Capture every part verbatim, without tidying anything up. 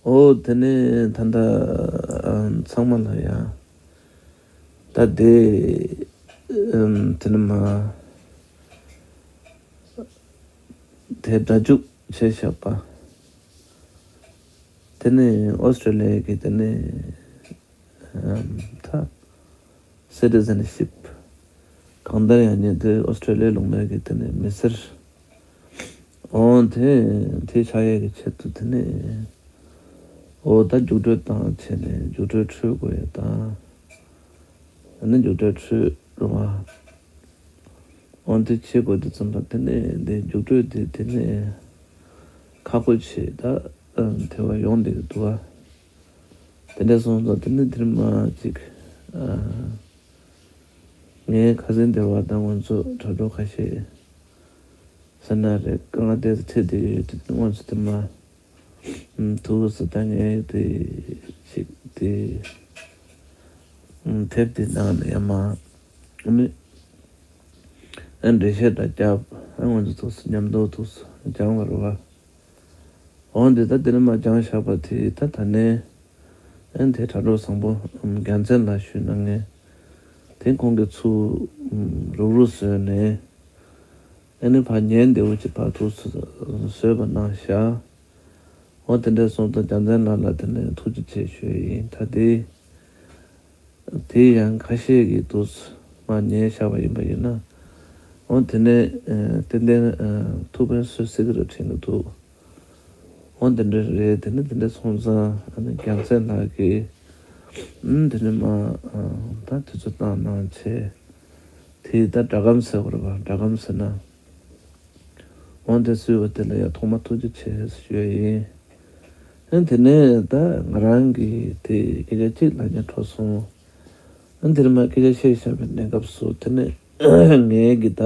ཨོ་དེ་ནས་ད་ལྟ་ཨམ་ཚང་མ་ལ་ཡ། ད་དེ་ཨམ་དེ་ནས་མ་དེ་སྒྲ་འཇུག་བྱས་བཞག་པ། དེ་ནས་ཨོ་སི་ཀྲེ་ལི་ཡ་གི་དེ་ནས་ཨམ་ད། སི་ཊི་ཟན་ཤིབ། གང་ལྟར་ཡང་ཉིད་དུ་ཨོ་སི་ཀྲེ་ལི་ཡའི་ལུང་པའི་གི་དེ་ནས་མི་སེར། འོ་དེ་དེ་ཆགས་ཡས་ཀྱི་ཆེད་དུ་དེ་ནས། འོ་ད་རྒྱུགས་སྤྲོད་བཏང་བྱས་ནས་རྒྱུགས་སྤྲོད་འཕྲོད་དགོས་ཡས་དང་། ཨ་ནི་རྒྱུགས་སྤྲོད་འཕྲོད་རུང་བ། འོ་དེ་བྱེད་དགོས་དུས་ཙམ་པ་དེ་ནས་དེ་རྒྱུགས་སྤྲོད་དེ་དེ་ནས་ཁག་པོ་བྱེད་ད་དེ་བ་ཡོང་བསྡད་ཀྱི་འདུག་བ། དེ་འདྲ་སོང་ཙང་དེ་ནི་དེར་མ་ཅིག་ཨ། ངའི་ཁ་སང་དེ་བ་དང་ང་ཚོ་དྲ་གྲོགས་ཁ་ཤས་ཟེར་ན་རེད། དཀའ་ངལ་ཏོག་ཙམ་འཕྲད་བསྡད་ཡོད་དུས་ང་ཚོ་དེ་མ་ཐུགས་སུ་ད་ངས་དེ་ཅིག་དེ་དེབ་དེ་ནང་ནས་ཡ་མ་ནི་ཨ་འགྲེལ་བཤད་འདྲ་བརྒྱབ། ཨ་ང་ཚོ་ཐུགས་སུ་མཉམ་དུ་ཐུགས་སུ་སྦྱང་བར་བ། འོན་ཏེ་ད་དེ་ནས་མ་སྦྱངས་བཞག་པ་དེ་ད་ད་ནས་ཨན་དེ་དྲ་གྲོགས་བཟང་པོ་རྒྱལ་མཚན་ལགས་ཞུས་གནང་ངས་དེ་ཁོང་གིས་ཚུར་རུག་རུག་བཟོས་ནས་ཨ་ནི་ཕར་ཉན་བདེ་བོ་ཅིག་ཕར་ཐུགས་སུ་བཟོས་པ་གནང་བཞག་འོ་དེ་འདྲ་སོང་ཙང་རྒྱལ་མཚན་ལགས་ལ་དེ་ནས་ཐུགས་རྗེ་ཆེ་ཞུ་ཡི་ཡིན། ད་དེ། དེ་ཡང་ཁ་ཤས་ཀྱིས་འདུག་མ་ཉན་བཞག་པ་ཡིན་པ་ཡིན་ན། འོ་དེ་ནས་ཏན་ཏན་ཐུགས་ཕན་གསོས་སྲིད་ཀྱི་རེད་དྲན་གྱི་འདུག་འོ་དེ་འདྲ་རེད། དེ་ནས་དེ་འདྲ་སོང་ཙང་རྒྱལ་མཚན་ལགས་ཀྱིས་དེ་ནས་མ་ད་དུས་ཚོད་བཏང་གནང་བྱས་དེ་ད་སྒྲ་སྒམ་ཟེར་བ་རེད་པ། སྒྲ་སྒམ་ཟེར་ན། འོན་ཏེ་སུས་བ་དེ་ལ་ཡང་ཐོག་མ་ཐུགས་རྗེ་ཆེ་ཞུ་ཡ་ཡིན། ཨ་དེ་ནས་ད་ང་རང་གིས་དེ་སྐད་ཆ་གཅིག་ལབ་ཉན་འཕྲོ་སོང་། ཨ་དེར་མ་སྐད་ཆ་བཤད་བཞག་པའི་གནས་སྐབས་སུ་དེ་ནས་ངས་གི་ད་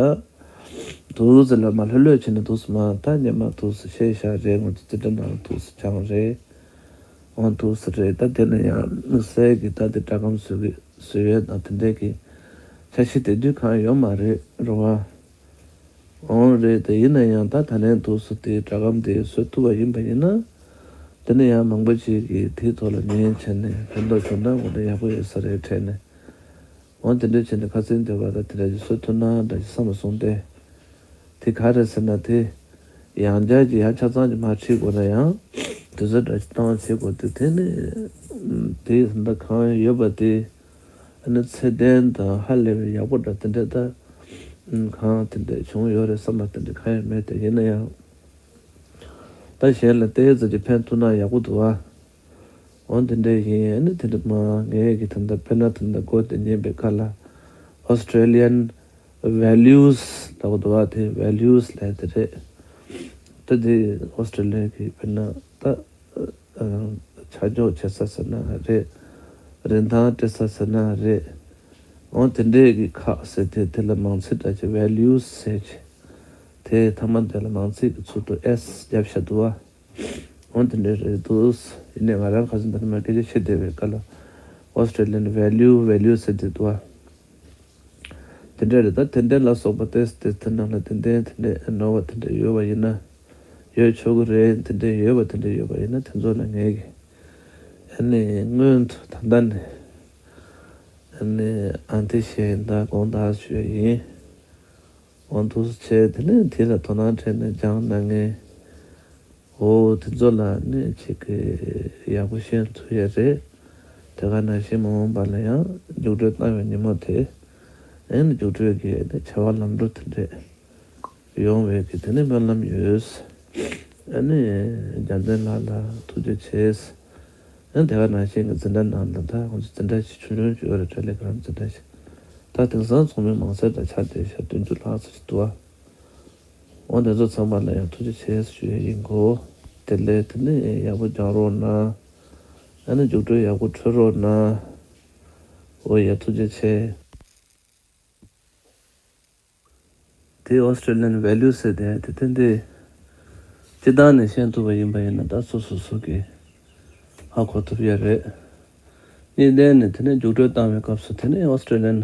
དུས་ལ་མ་ལྷོད་ལྷོད་བྱས་ནས་དུས་མ་ད་ཉི་མ་དུས་བཤད་བཞག་རེད། ང་ཚོ་དེ་འདྲ་ནང་དུས་སྦྱངས་རེད། འོན་དུས་རེད། ད་དེ་ནས་ཡང་དམིགས་བསལ་གྱི་ད་དེ་སྒྲ་སྒམ་བཟོ་གི་བཟོ་ཡས་དང་དེ་འདྲས་ཀྱི་འཆར་གཞི་དེ་དུས་གང་ཡོད་མ་རེད་རེད་བ། འོང་རེད། དེ་ཡིན་ན་ཡང་ད་ད་ལན་དུས་སུ་དེའི་སྒྲ་སྒམ་དེ་བཟོ་ཐུབ་པ་ཡིན་པ་ཡིན་ན། དེ་ནི་ཡང་མང་པོ་ཞིག་གིས་དེའི་ཐོག་ལ་ཉན་བྱས་ནས་ཕན་ཐོགས་བྱུང་ན་ངོ་ན་ཡག་པོ་ཡོད་ས་རེད་དྲན་ནས། འོང་དེ་འདྲ་བྱས་ནས་ཁ་སང་དེ་བ་ད་དེ་འདྲ་ཞིག་བཟོ་ཐུབ་ན་འདྲ་ཞིག་བསམ་པ་སོང་སྟེ། དེ་ག་རེ་ཟེར་ན་དེ། ཡང་བསྐྱར་གྱི་ཡང་ཆ་ཚང་གྱི་མ་ཁྲིད་དགོས་ན་ཡང་། དུས་ཚོད་འདྲ་ཞིག་བཏང་བྱེད་དགོས་དུས་དེ་ནི། དེ་ད་གང་ཡོད་པ་དེ། ཨ་ནི་ཚད་ལྡན་དང་ཧ་ལས་པའི་ཡག་པོ་འདྲ་དེ་འདྲ་ད། གང་དེ་འདྲ་བྱུང་ཡོད་རེད་བསམ་པ་དེ་འདྲ་གང་ཡང་མེད་དེ། ཡིན་ན་ཡང་། ད་གཞན་ལ་ཏོག་ཙམ་གྱི་ཕན་ཐོགས་ན་ཡག་པོ་འདུག་ཨ། འོ་དེ་འདྲ་ཡིན། ཨ་ནི་དེ་འདྲ་མ་ངས་ཀྱི་ད་ལྟ་དཔེར་ན་ད་ལྟ་འགོ་དེ་ཉན་པའི་སྐབས་ལ་Australian values ལབ་འདུག་ཨ། དེ་values ལབ་དེ་རེད། ད་དེ་ཨོ་སི་ཀྲི་ལི་ཡ་གི་དཔེར་ན་ད། ཆ་འཇོག་བྱེད་ས་ཟེར་ན་རེད། རིན་ཐང་སྤྲད་ས་ཟེར་ན་རེད། འོ་དེ་འདྲས་ཀྱི་ཁག་ཟེར་དེ་དེ་ལ་མང་ཚིག་འདྲ་ཅིག་values ཟེར་ཅིག་དེ་ཐ་མ་དེ་ལ་མང་ཚིག་གི་ཚུལ་དུ་S རྒྱབ་བཞག་འདུག་བ། འོ་དེ་འདྲས་རེད་འདུག་ཡིན་ནའི་ང་རང་ཁ་སང་འདི་ནས་མར་སྐད་ཆ་བཤད་བསྡད་པའི་སྐབས་ལ་Australian value values ཟེར་དེ་འདུག་བ། དེ་འདྲ་རེད། ད་དེ་འདྲ་ལ་སོགས་པ་ཏོག་ཙམ་དེ་དེ་ནང་ལ་དེ་འདྲ་དེ་འདྲ་ནོར་བ་དེ་འདྲ་ཡོད་པ་ཡིན་ན། ཡོད་ཆོག་གི་རེད། དེ་འདྲ་ཡོད་པ་དེ་འདྲ་ཡོད་པ་ཡིན་ན་དེ་ཚོ་ལ་ངས་ཀྱི་ཨ་ནི་སྔོན་དུ་ད་ལྟ་ནས་ཨ་ནི་ཨ་འདི་བཤད་ཡིན། ད་དགོངས་དག་ཞུ་ཡ་ཡིན། འོ་འདུག་སེ་བྱས་དེ་ནས་དེ་ལ་དོ་སྣང་སྤྲད་ནས་སྦྱངས་གནང་མཁན། འོ་དེ་ཚོ་ལ་ནི་ཅིག་གི་ཡག་པོ་ཤེས་ཐུབ་ཡ་རེད། དེ་ག་ནང་བཞིན་མ་འོངས་པ་ལ་ཡང་རྒྱུགས་སྤྲོད་བཏང་བའི་ཉིན་མོ་དེ་ཨ་ནི་རྒྱུགས་སྤྲོད་ཀྱི་ཨ་ནི་བྱ་བ་ལམ་འགྲོ་དེ་འདྲས་ཡོང་བའི་གི་དེ་ནི་སྨོན་ལམ་ཡོད། ཨ་ནི་རྒྱལ་མཚན་ལགས་ལ་ཐུགས་རྗེ་ཆེ། ཨ་ནི་དེ་ག་ནང་བཞིན་གྱི་འཛིན་གྲྭ་ནང་ལ་ད་ཁོང་ཚོ་འཛིན་གྲྭ་ཞིག་ཆུང་ཆུང་ཞིག་ཡོད་རེད། ཊེ་ལེ་གྷི་རམ་འཛིན་གྲྭ་ཞིག་ད་དེང་སང་ཚོགས་མི་མང་སེ་འདྲ་ཆགས་བསྡད་ཤག་བདུན་ཅུ་ལྷག་ཙམ་ཞིག་འདུག་བ། འོ་དེ་ཚོ་ཚང་མ་ལ་ཡང་ཐུགས་རྗེ་ཆེ་ཞུ་ཡ་ཡིན་གོ། དེ་ལས་དེ་ནི་ཡག་པོ་སྦྱང་རོགས་གནང་། ཨ་ནི་རྒྱུགས་སྤྲོད་ཡག་པོ་འཕྲོད་རོགས་གནང་། འོ་ཡ་ཐུགས་རྗེ་ཆེ། དེ་Australian values ཟེར་དེ་དེ་ཏན་ཏན་སྤྱི་བཏང་ནས་ཤེས་ཐུབ་པ་ཡིན་པ་ཡིན་ན་ད་སོ་སོ་སོ་གིས་ཧ་གོ་ཐུབ་ཡ་རེད། གཉིས་ལྡན་ནས་དེ་ནས་རྒྱུགས་སྤྲོད་བཏང་བའི་སྐབས་སུ་དེ་ནས་Australian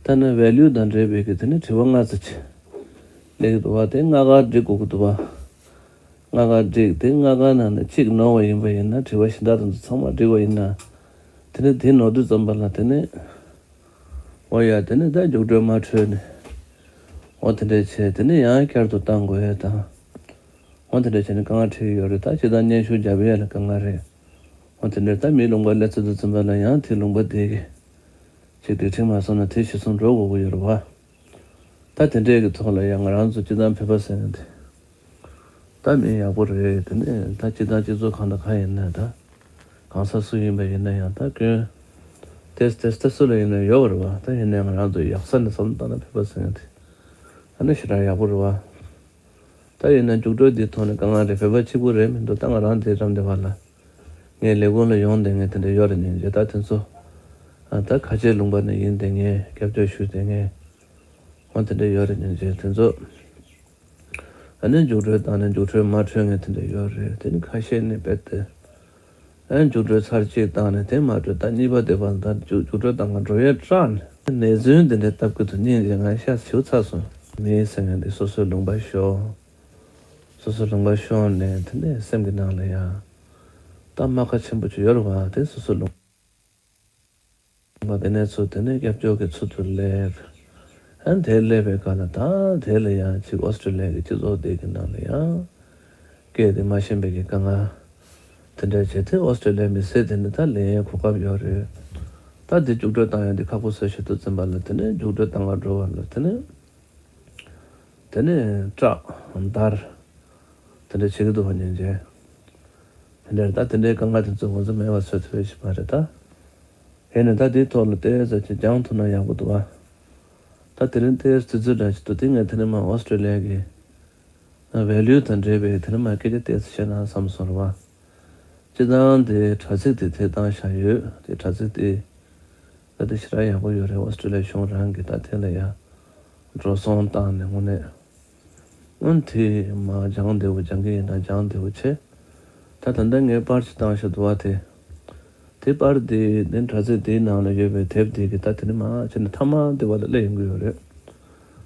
ད་ནི་value དང་འབྲེལ་བའི་གི་དེ་ནས་དྲི་བ་ལྔ་ཙམ་ཅིག་སླེབས་ཀྱི་འདུག་བ། དེ་ལྔ་ཀ་འགྲིག་དགོས་ཀྱི་འདུག་བ། ལྔ་ཀ་འགྲིག་དེ་ལྔ་ཀ་ནང་ནས་གཅིག་ནོར་བ་ཡིན་པ་ཡིན་ན། དྲི་བ་གཞན་དག་དེ་ཚོ་ཚང་མ་འགྲིག་པ་ཡིན་ན། དེ་ནས་དེ་ནོར་དུས་ཙམ་པ་ལ་དེ་ནས། འོ་ཡ། དེ་ནས་ད་རྒྱུགས་སྤྲོད་མ་འཕྲོད་ནས། འོ་དེ་འདྲས་བྱས། དེ་ནས་ཡང་བསྐྱར་དུ་བཏང་དགོས་ཡ་དང་། འོ་དེ་འདྲས་བྱས་ནས་དཀའ་ངལ་འཕྲད་ཀྱི་ཡོད་རེད། ད་སྤྱིར་བཏང་སྙན་ཞུ་རྒྱབ་ཡས་ལ་དཀའ་ངལ་རེད། འོ་དེ་འདྲས་ད་མིའི་ལུང་པ་སླེབས་ཚར་དུས་ཙམ་པ་ལ་ཡང་དེ་ལུང་པ་དེ་གི་ཅིག་སྒྲིག་ཁྲིམས་མ་སོང་ན་དེ་གཞིར་བཟུང་འགྲོ་དགོས་ཀྱི་ཡོད་རེད་བ། ད་དེ་འདྲས་ཀྱི་ཐོག་ལ་ཡང་ང་རང་ཚོ་སྤྱིར་བཏང་བོད་པ་ཟེར་མཁན་དེ། ད་མི་ཡག་པོ་རེད། དེ་ནས་ད་སྤྱིར་བཏང་སྤྱི་ཚོགས་གང་དང་གང་ཡིན་ན། ད་གང་ཟག་སུ་ཡིན་པ་ཡིན་ན་ཡང་ད་སྐྱོན་ཏེས་ཏེས་ཏེས་སུ་ལ་ཡིན་ན་ཡོད་པ་རེད་བ། ད་ཡིན་ནའི་ང་རང་ཚོ་ཡག་ས་ནས་བསམ་བློ་བཏང་ན་བོད་པ་ཟེར་མཁན་དེ་ཨ་ནི་ཞེ་དྲག་ཡག་པོ་རེད་བ། ད་ཡིན་ན་རྒྱུགས་སྤྲོད་འདིའི་ཐོག་ནས་དཀའ་ངལ་རེད། བོད་པ་གཅིག་པུ་རེད་མི་འདུག་ད་ང་རང་དེ་རམ་དེ་བ་ལ་ངའི་ལས་ཁུངས་ལ་ཡོང་བསྡད་མཁན་དེ་འདྲ་ཡོད་རེད། སྙིང་རྗེ། ད་དེ་ཚོ་ཨ་ད་ཁ་ཆེ་ལུང་པ་ནས་ཡིན་བསྡད་མཁན། སྐྱབས་བཅོལ་ཞུས་བསྡད་མཁན་འོ་དེ་འདྲ་ཡོད་རེད། སྙིང་རྗེ། དེ་ཚོ། ཨ་ནི་རྒྱུགས་སྤྲོད་བཏང་ནས་རྒྱུགས་སྤྲོད་མ་འཕྲོད་མཁན་དེ་འདྲ་ཡོད་རེད། དེ་ནི་ཁ་ཤས་ནི་རྦད་དེ། ཨ་ནི་རྒྱུགས་སྤྲོད་ཚར་གཅིག་བཏང་ནས་དེ་མ་འཕྲོད། ད་གཉིས་པ་དེ་བར་ད་རྒྱུགས་རྒྱུགས་སྤྲོད་བཏང་ག་འགྲོ་ཡས་སྐྲག་ནས་ནད་རྫུན་དེ་འདྲ་བཏབ་ཀྱི་འདུག་སྙིང་རྗེ། ང་ཤ་བྱིའུ་ཚ་སོང་། མི་ཟེར་མཁན་དེ་སོ་སོའི་ལུང་པ་ཤོར། སོ་སོའི་ལུང་པ་ཤོར་ནས་དེ་ནས་སེམས་ཀྱི་ནང་ལ་ཡང་ད་རྨ་ཁ་ཆེན་པོ་ཅིག་ཡོད་རེད་བ། དེ་སོ་སོའི་ལུང་། དེ་ནས་ཚུར་དེ་ནས་སྐྱབས་བཅོལ་གྱི་ཚུལ་དུ་སླེབས། ཨ་ནི་དེ་སླེབས་པའི་སྐབས་ལ་ད་དེ་ལ་ཡང་ཅིག་ཨོ་སི་ཀྲི་ལི་ཡ་གི་སྤྱི་ཚོགས་དེ་གི་ནང་ལ་ཡང་སྐད་དེ་མ་ཤེས་པའི་གི་དཀའ་ངལ་དེ་འདྲ་བྱས་ཏེ། ཨོ་སི་ཀྲི་ལི་ཡའི་མི་སེར་དེ་ནི་ད་ལེན་ཡའི་གོ་སྐབས་ཡོད་རེད། ད་དེ་རྒྱུགས་སྤྲོད་བཏང་ཡ་དེ་ཁག་པོ་བཟོས་བཞག་དུས་ཙམ་པ་ལ་དེ་ནས་རྒྱུགས་སྤྲོད་བཏང་ག་འགྲོ་བ་ལ་དེ་ནས། དེ་ནས་སྐྲག་འདར། དེ་འདྲ་བྱེད་ཀྱི་འདུག་བ། སྙིང་རྗེ། དེ་འདྲ་ད་དེ་འདྲའི་དཀའ་ངལ་དེ་ཚོ་ང་ཚོ་མེད་པ་བཟོ་ཐུབ་ཡ་ཞིག་མ་རེད་ད། ཡིན་ནའི་ད་དེའི་ཐོག་ལ་ཏོག་ཙམ་ཅིག་སྦྱང་ཐུབ་ན་ཡག་པོ་འདུག་བ། ད་དེ་རིང་ཏོག་ཙམ་དུས་ཚོད་འདྲ་ཞིག་འདུག་དེ་ངས་དེ་ནས་མར་ཨོ་སི་ཀྲི་ལི་ཡ་གི་ཝེ་ལིའུ་དང་འབྲེལ་བའི་དེ་ནས་མར་སྐད་ཆ་ཏོག་ཙམ་བཤད་ན་བསམ་སོང་རེད་བ། སྤྱིར་བཏང་དེ་དྲ་ཚིགས་དེ་དེ་བཏང་བཞག་ཡོད། དེ་དྲ་ཚིགས་དེ། ད་དེ་ཞེ་དྲག་ཡག་པོ་ཡོད་རེད། ཨོ་སི་ཀྲི་ལི་ཡ་གཞུང་རང་གིས་ད་དེ་ལ་ཡ་འགྲོ་སོང་བཏང་ནས་དངོས་གནས། ཨང་། དེ་མ་སྦྱང་བདེ་བོ། སྦྱང་གི་ཡིན་ན་སྦྱང་བདེ་བོ་བྱས། ད་ད་ལྟ་ངས་པར་ཅིག་བཏང་བཞག་འདུག་བ། དེ་དེ་པར་དེ་དེ་དྲ་ཚིགས་དེའི་ནང་ལ་ཡོད་པའི་དེབ་དེ་གི་ད་དེ་ནས་མར་བྱས་ནས་མཐའ་མ་དེ་བ་ལ་སླེབས་ཡོང་གི་ཡོད་རེད།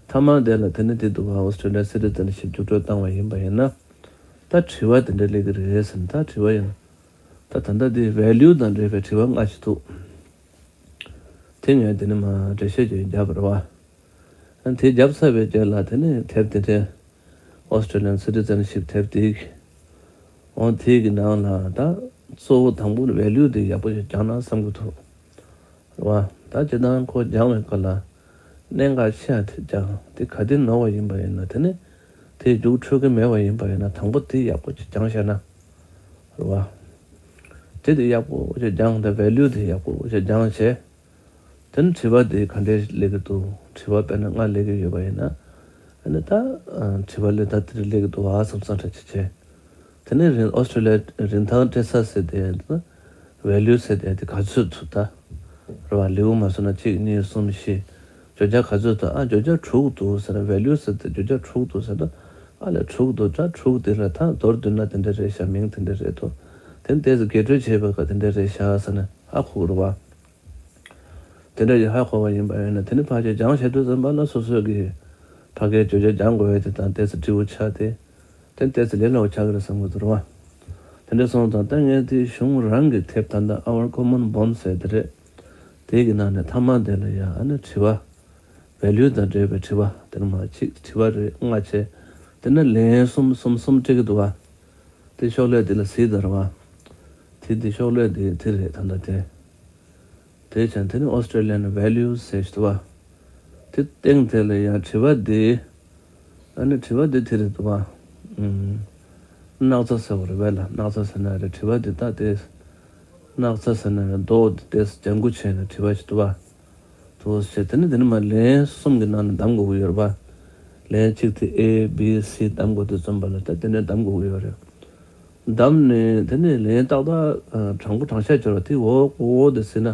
མཐའ་མ་དེ་ལ་དེ་ནས་དེ་འདུག་བ། ཨོ་སི་ཀྲི་ལི་ཡ་སི་ཊི་ཛེན་ཤིབ་རྒྱུགས་སྤྲོད་བཏང་བ་ཡིན་པ་ཡིན་ན། ད་དྲི་བ་དེ་འདྲ་སླེབས་ཀྱི་རེད་ཟེར་ནས། ད་དྲི་བ་ཡིན། ད་ད་ལྟ་དེ་ཝེ་ལིའུ་དང་འབྲེལ་བའི་དྲི་བ་ལྔ་ཞིག་འདུག་དེ་ངས་དེ་ནས་མར་འགྲེལ་བཤད་ཅིག་བརྒྱབ་པ་རེད་བ། དེ་བརྒྱབ་ཚར་བའི་རྗེས་ལ་དེ་ནས་དེབ་དེ་དེ། Australian Citizenship དེབ་དེ། འོ་དེ་གི་ནང་ལ་ད་གཙོ་བོ་དང་པོ་ཝེ་ལིའུ་དེ་ཡག་པོ་ཞིག་སྦྱངས་ན་བསམ་གྱི་འདུག་རེད་བ། ད་སྤྱིར་བཏང་ཁོ་སྦྱང་བའི་སྐབས་ལ་གནད་འགག་ཆེ་བ་དེ་སྦྱང་། དེ་ག་དེ་ནོར་བ་ཡིན་པ་ཡིན་ན། དེ་ནས་དེ་རྒྱུགས་འཕྲོད་ཀྱི་མེད་པ་ཡིན་པ་ཡིན་ན། དང་པོ་དེ་ཡག་པོ་ཞིག་སྦྱངས་བཞག་ན། རེད་བ། དེ་དེ་ཡག་པོ་ཞིག་སྦྱངས། དེ་ཝེ་ལིའུ་དེ་ཡག་པོ་ཞིག་སྦྱངས་བྱས། དེ་ནས་དྲི་བ་དེ་ག་འདྲས་སླེབས་ཀྱི་འདུག་དྲི་བ་དཔེར་ན་ལྔ་སླེབས་ཀྱི་ཡོད་པ་ཡིན་ན། ཨ་ནི་ད་ཨ་དྲི་བ་ལས་ད་དེ་འདྲས་སླེབས་ཀྱི་འདུག་བ་བསམ་བསམ་འདྲ་ཅིག་བྱས། དེ་ནས་རིན། ཨོ་སི་ཀྲི་ལི་ཡ་རིན་ཐང་སྤྲད་ས་ཟེར་དེ་ཡང་ད་ཝེ་ལིའུ་ཟེར་དེ་དེ་ག་ཚོད་འདུག་ད། རེད་བ། ལེའུ་མ་སོང་ན་གཅིག་གཉིས་གསུམ་བཞི། བརྗོད་བྱ་ག་ཚོད་འདུག་ཨ། བརྗོད་བྱ་དྲུག་འདུག་ཟེར་ན། ཝེ་ལིའུ་ཟེར་དེ་བརྗོད་བྱ་དྲུག་འདུག་ཟེར་ན། ཨ་ལས་དྲུག་འདུག་ད་དྲུག་དེ་ལ་ད་མདོར་བསྡུས་ན་དེ་འདྲ་རེད་ཤག་མིང་དེ་འདྲ་རེད་འདུག་དེ་ནས་ཏོག་ཙམ་རྒྱས་སྤྲོས་བྱས་པའི་སྐབས་དེ་འདྲ་རེད་ཤག་ཟེར་ནས་ཧ་གོ་གི་རེད་བ། དེ་འདྲ་ཞིག་ཧ་གོ་བ་ཡིན་པ་ཡིན་ན། དེ་ནས་ཕར་ཅིག་སྦྱངས་བྱས་དུས་ཙམ་པ་ལ་སོ་སོའི་གི་ཕ་གིའི་བརྗོད་བྱ་སྦྱང་དགོས་ཡ་དེ་དང་ཏོག་ཙམ་འབྲེལ་བ་ཆགས་ཏེ། དེ་ཏོག་ཙམ་ལས་སླ་བོ་ཆགས་ཀྱི་རེད་བསམ་གྱི་འདུག་རེད་བ། དེ་འདྲ་སོང་ཙང་ད་ངས་དེ་གཞུང་རང་གི་དེབ། ད་ལྟ་Our Common Bond ཟེར་དེ་རེད། དེ་གི་ནང་ནས་མཐའ་མ་དེ་ལ་ཡ་ཨ་ནི་དྲི་བ། ཝེ་ལིའུ་དང་འབྲེལ་བའི་དྲི་བ་དེ་ནས་མར་གཅིག་དྲི་བ་རེ་ལྔ་བྱས། དེ་ནས་ལན་གསུམ་གསུམ་གསུམ་སྤྲད་ཀྱི་འདུག་བ། དེ་ཤོག་ལྷེ་དེ་ལ་གཟིགས་དང་། རེད་བ། དེ་དེ་ཤོག་ལྷེ་དེ་དེ་རེད་ད་ལྟ་དེ། དེ་བྱས་དེ་ནི་Australian Values ཟེར་ཞིག་འདུག་བ། དེ་སྟེང་དེ་ལ་ཡང་དྲི་བ་འདི། ཨ་ནི་དྲི་བ་འདི་དེ་རེད་འདུག་བ། ཨུམ། སྣག་ཚ་ཟེར་བ་རེད་པས་ལ། སྣག་ཚ་ཟེར་ན་རེད། དྲི་བ་འདི་ད་དེ། སྣག་ཚ་ཟེར་ན་རེད། རྡོ་འདི་དེ་ལྗང་གུ་བྱས་ནས་དྲི་བ་ཞིག་འདུག་བ། དུ་བྱས། དེ་ནི་དེ་ནི་མར་ལན་གསུམ་གྱི་ནང་ནས་གདམ་དགོས་ཀྱི་ཡོད་རེད་པ། ལན་གཅིག་དེ་A B C གདམ་དགོས་དུས་ཙམ་པ་ལ་ད་དེ་ནས་གདམ་དགོས་ཀྱི་ཡོད་རེད། བདམས་ནས་དེ་ནས་ལན་ཏག་ཏག་ཨ་དྲང་པོ་དྲང་བཞག་སྦྱོར་བ་དེ་འོག་འོག་དེ་ཟེར་ན།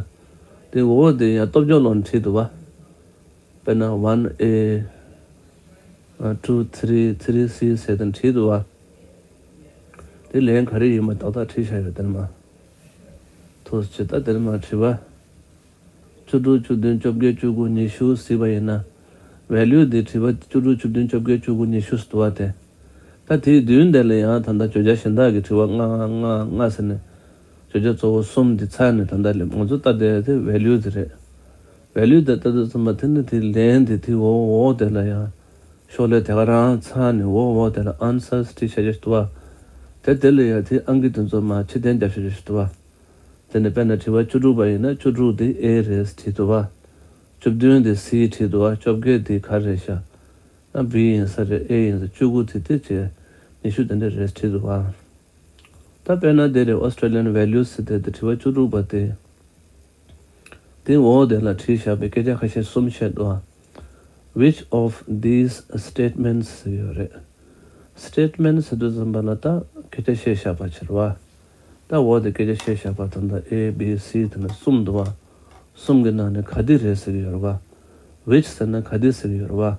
དེ་འོག་དེ་ཡང་སྟོབས་འབྱོར་ལོག་ནས་བྲིས་འདུག་བ། དཔེར་ན་one A two three three C ཟེར་དེ་བྲིས་འདུག་བ། དེ་ལན་ག་རེ་ཡིན་པ་ཏག་ཏག་བྲིས་བཞག་ཡོད། དེ་ནས་མར་ཐུགས་རྗེ་ཆེ། ད་དེ་ནས་མར་དྲི་བ། བཅུ་དྲུག་བཅུ་བདུན་བཅོ་བརྒྱད་བཅུ་དགུ་ཉི་ཤུ་ཟེར་བ་ཡིན་ན། ཝེ་ལིའུ་འདི་དྲི་བ་བཅུ་དྲུག་བཅུ་བདུན་བཅོ་བརྒྱད་བཅུ་དགུ་ཉི་ཤུ་ཟེར་འདུག་བ་དེ། ད་དེའི་མདུན་དེ་ལ་ཡང་ད་ལྟ་བརྗོད་བྱ་གཞན་དག་གི་དྲི་བ་ལྔ་ལྔ་ལྔ་ཟེར་ནས་བརྗོད་བྱ་གཙོ་བོ་གསུམ་འདི་ཚར་ནས་ད་ལྟ་ལ་ང་ཚོ་ལྟ་བསྡད་དེ་ཝེ་ལུ་དེ་རེད། ཝེ་ལུ་དེ་ལྟ་དུས་ཙམ་པ་དེ་ནི་དེ་ལན་དེ་དེ་འོག་འོག་དེ་ལ་ཡང་ཤོག་ལྷེ་དེ་ག་རང་ཚར་ནས་འོག་འོག་དེ་ལ་ཨན་སར་བྲིས་བྱ་བྱ་ཞིག་འདུག་བ། དེ་དེ་ལ་ཡང་དེ་ཨང་ཀི་དེ་ཚོ་མར་ཕྱིར་འཐེན་རྒྱབ་བྱ་བྱ་ཞིག་འདུག་བ། དེ་ནས་དཔེར་ན་དྲི་བ་བཅུ་དྲུག་པ་ཡིན་ན་བཅུ་དྲུག་དེ་ཨེ་རེད་བྲིས་འདུག་བ། བཅུ་བདུན་དེ་སི་བྲིས་འདུག་བ། བཅོ་བརྒྱད་དེ་ག་རེད་ཤག་ཨ་བི་ཡིན་ས་རེད། ཨེ་ཡིན་ས། བཅུ་དགུ་དེ་དེ་བྱས། ཉི་ཤུ་དེ་འདྲ་རེད་བྲིས་འདུག་བ། ད་དཔེར་ན་དེ་རེད། Australian values ཟེར་དེ་དེ་དྲི་བ་བཅུ་དྲུག་པ་དེ། དེ་འོག་དེ་ལ་བྲིས་བཞག་པའི་སྐད་ཆ་ཁ་ཤས་གསུམ་བཤད་འདུག་བ། Which of these statements ཟེར་ཡོད་རེད། Statements ཟེར་དུས་ཙམ་པ་ལ་ད་སྐད་ཆ་བཤད་བཞག་པ་ཕྱིར་བ། ད་འོག་དེ་སྐད་ཆ་བཤད་བཞག་པ་ད་ལྟ་ཨེ་བི་སི་དེ་ནས་གསུམ་འདུག་བ། གསུམ་གྱི་ནང་ནས་ག་དེ་རེད་ཟེར་གྱི་ཡོད་རེད་བ། Which ཟེར་ན་ག་དེ་ཟེར་གྱི་ཡོད་རེད་བ།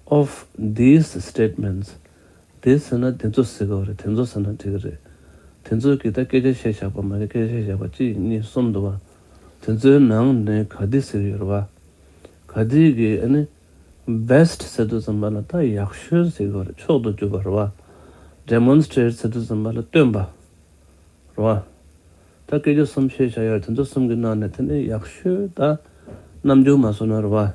Of these statements དེ་ཟེར་ན་དེ་ཚོ་ཟེར་གྱི་ཡོད་རེད། དེ་ཚོ་ཟེར་ན་འགྲིག་གི་རེད། དེ་ཚོ་གི་ད་སྐད་ཆ་བཤད་བཞག་པ་མ་གི་སྐད་ཆ་བཤད་བཞག་པ་གཅིག་གཉིས་གསུམ་འདུག་བ། དེ་ཚོའི་ནང་ནས་ག་དེ་ཟེར་གྱི་ཡོད་རེད་བ། ག་དེ་གི་ཨ་ནི་best ཟེར་དུས་ཙམ་པ་ལ་ད་ཡག་ཤོས་ཟེར་གྱི་ཡོད་རེད། མཆོག་ཏུ་གྱུར་པ་རེད་བ། Demonstrate ཟེར་དུས་ཙམ་པ་ལ་སྟོན་པ། རེད་བ། ད་སྐད་ཆ་གསུམ་བཤད་བཞག་ཡོད། དེ་ཚོ་གསུམ་གྱི་ནང་ནས་དེ་ནས་ཡག་ཤོས་ད་རྣམ་འགྱུར་མ་བཟོ་ན་རེད་བ།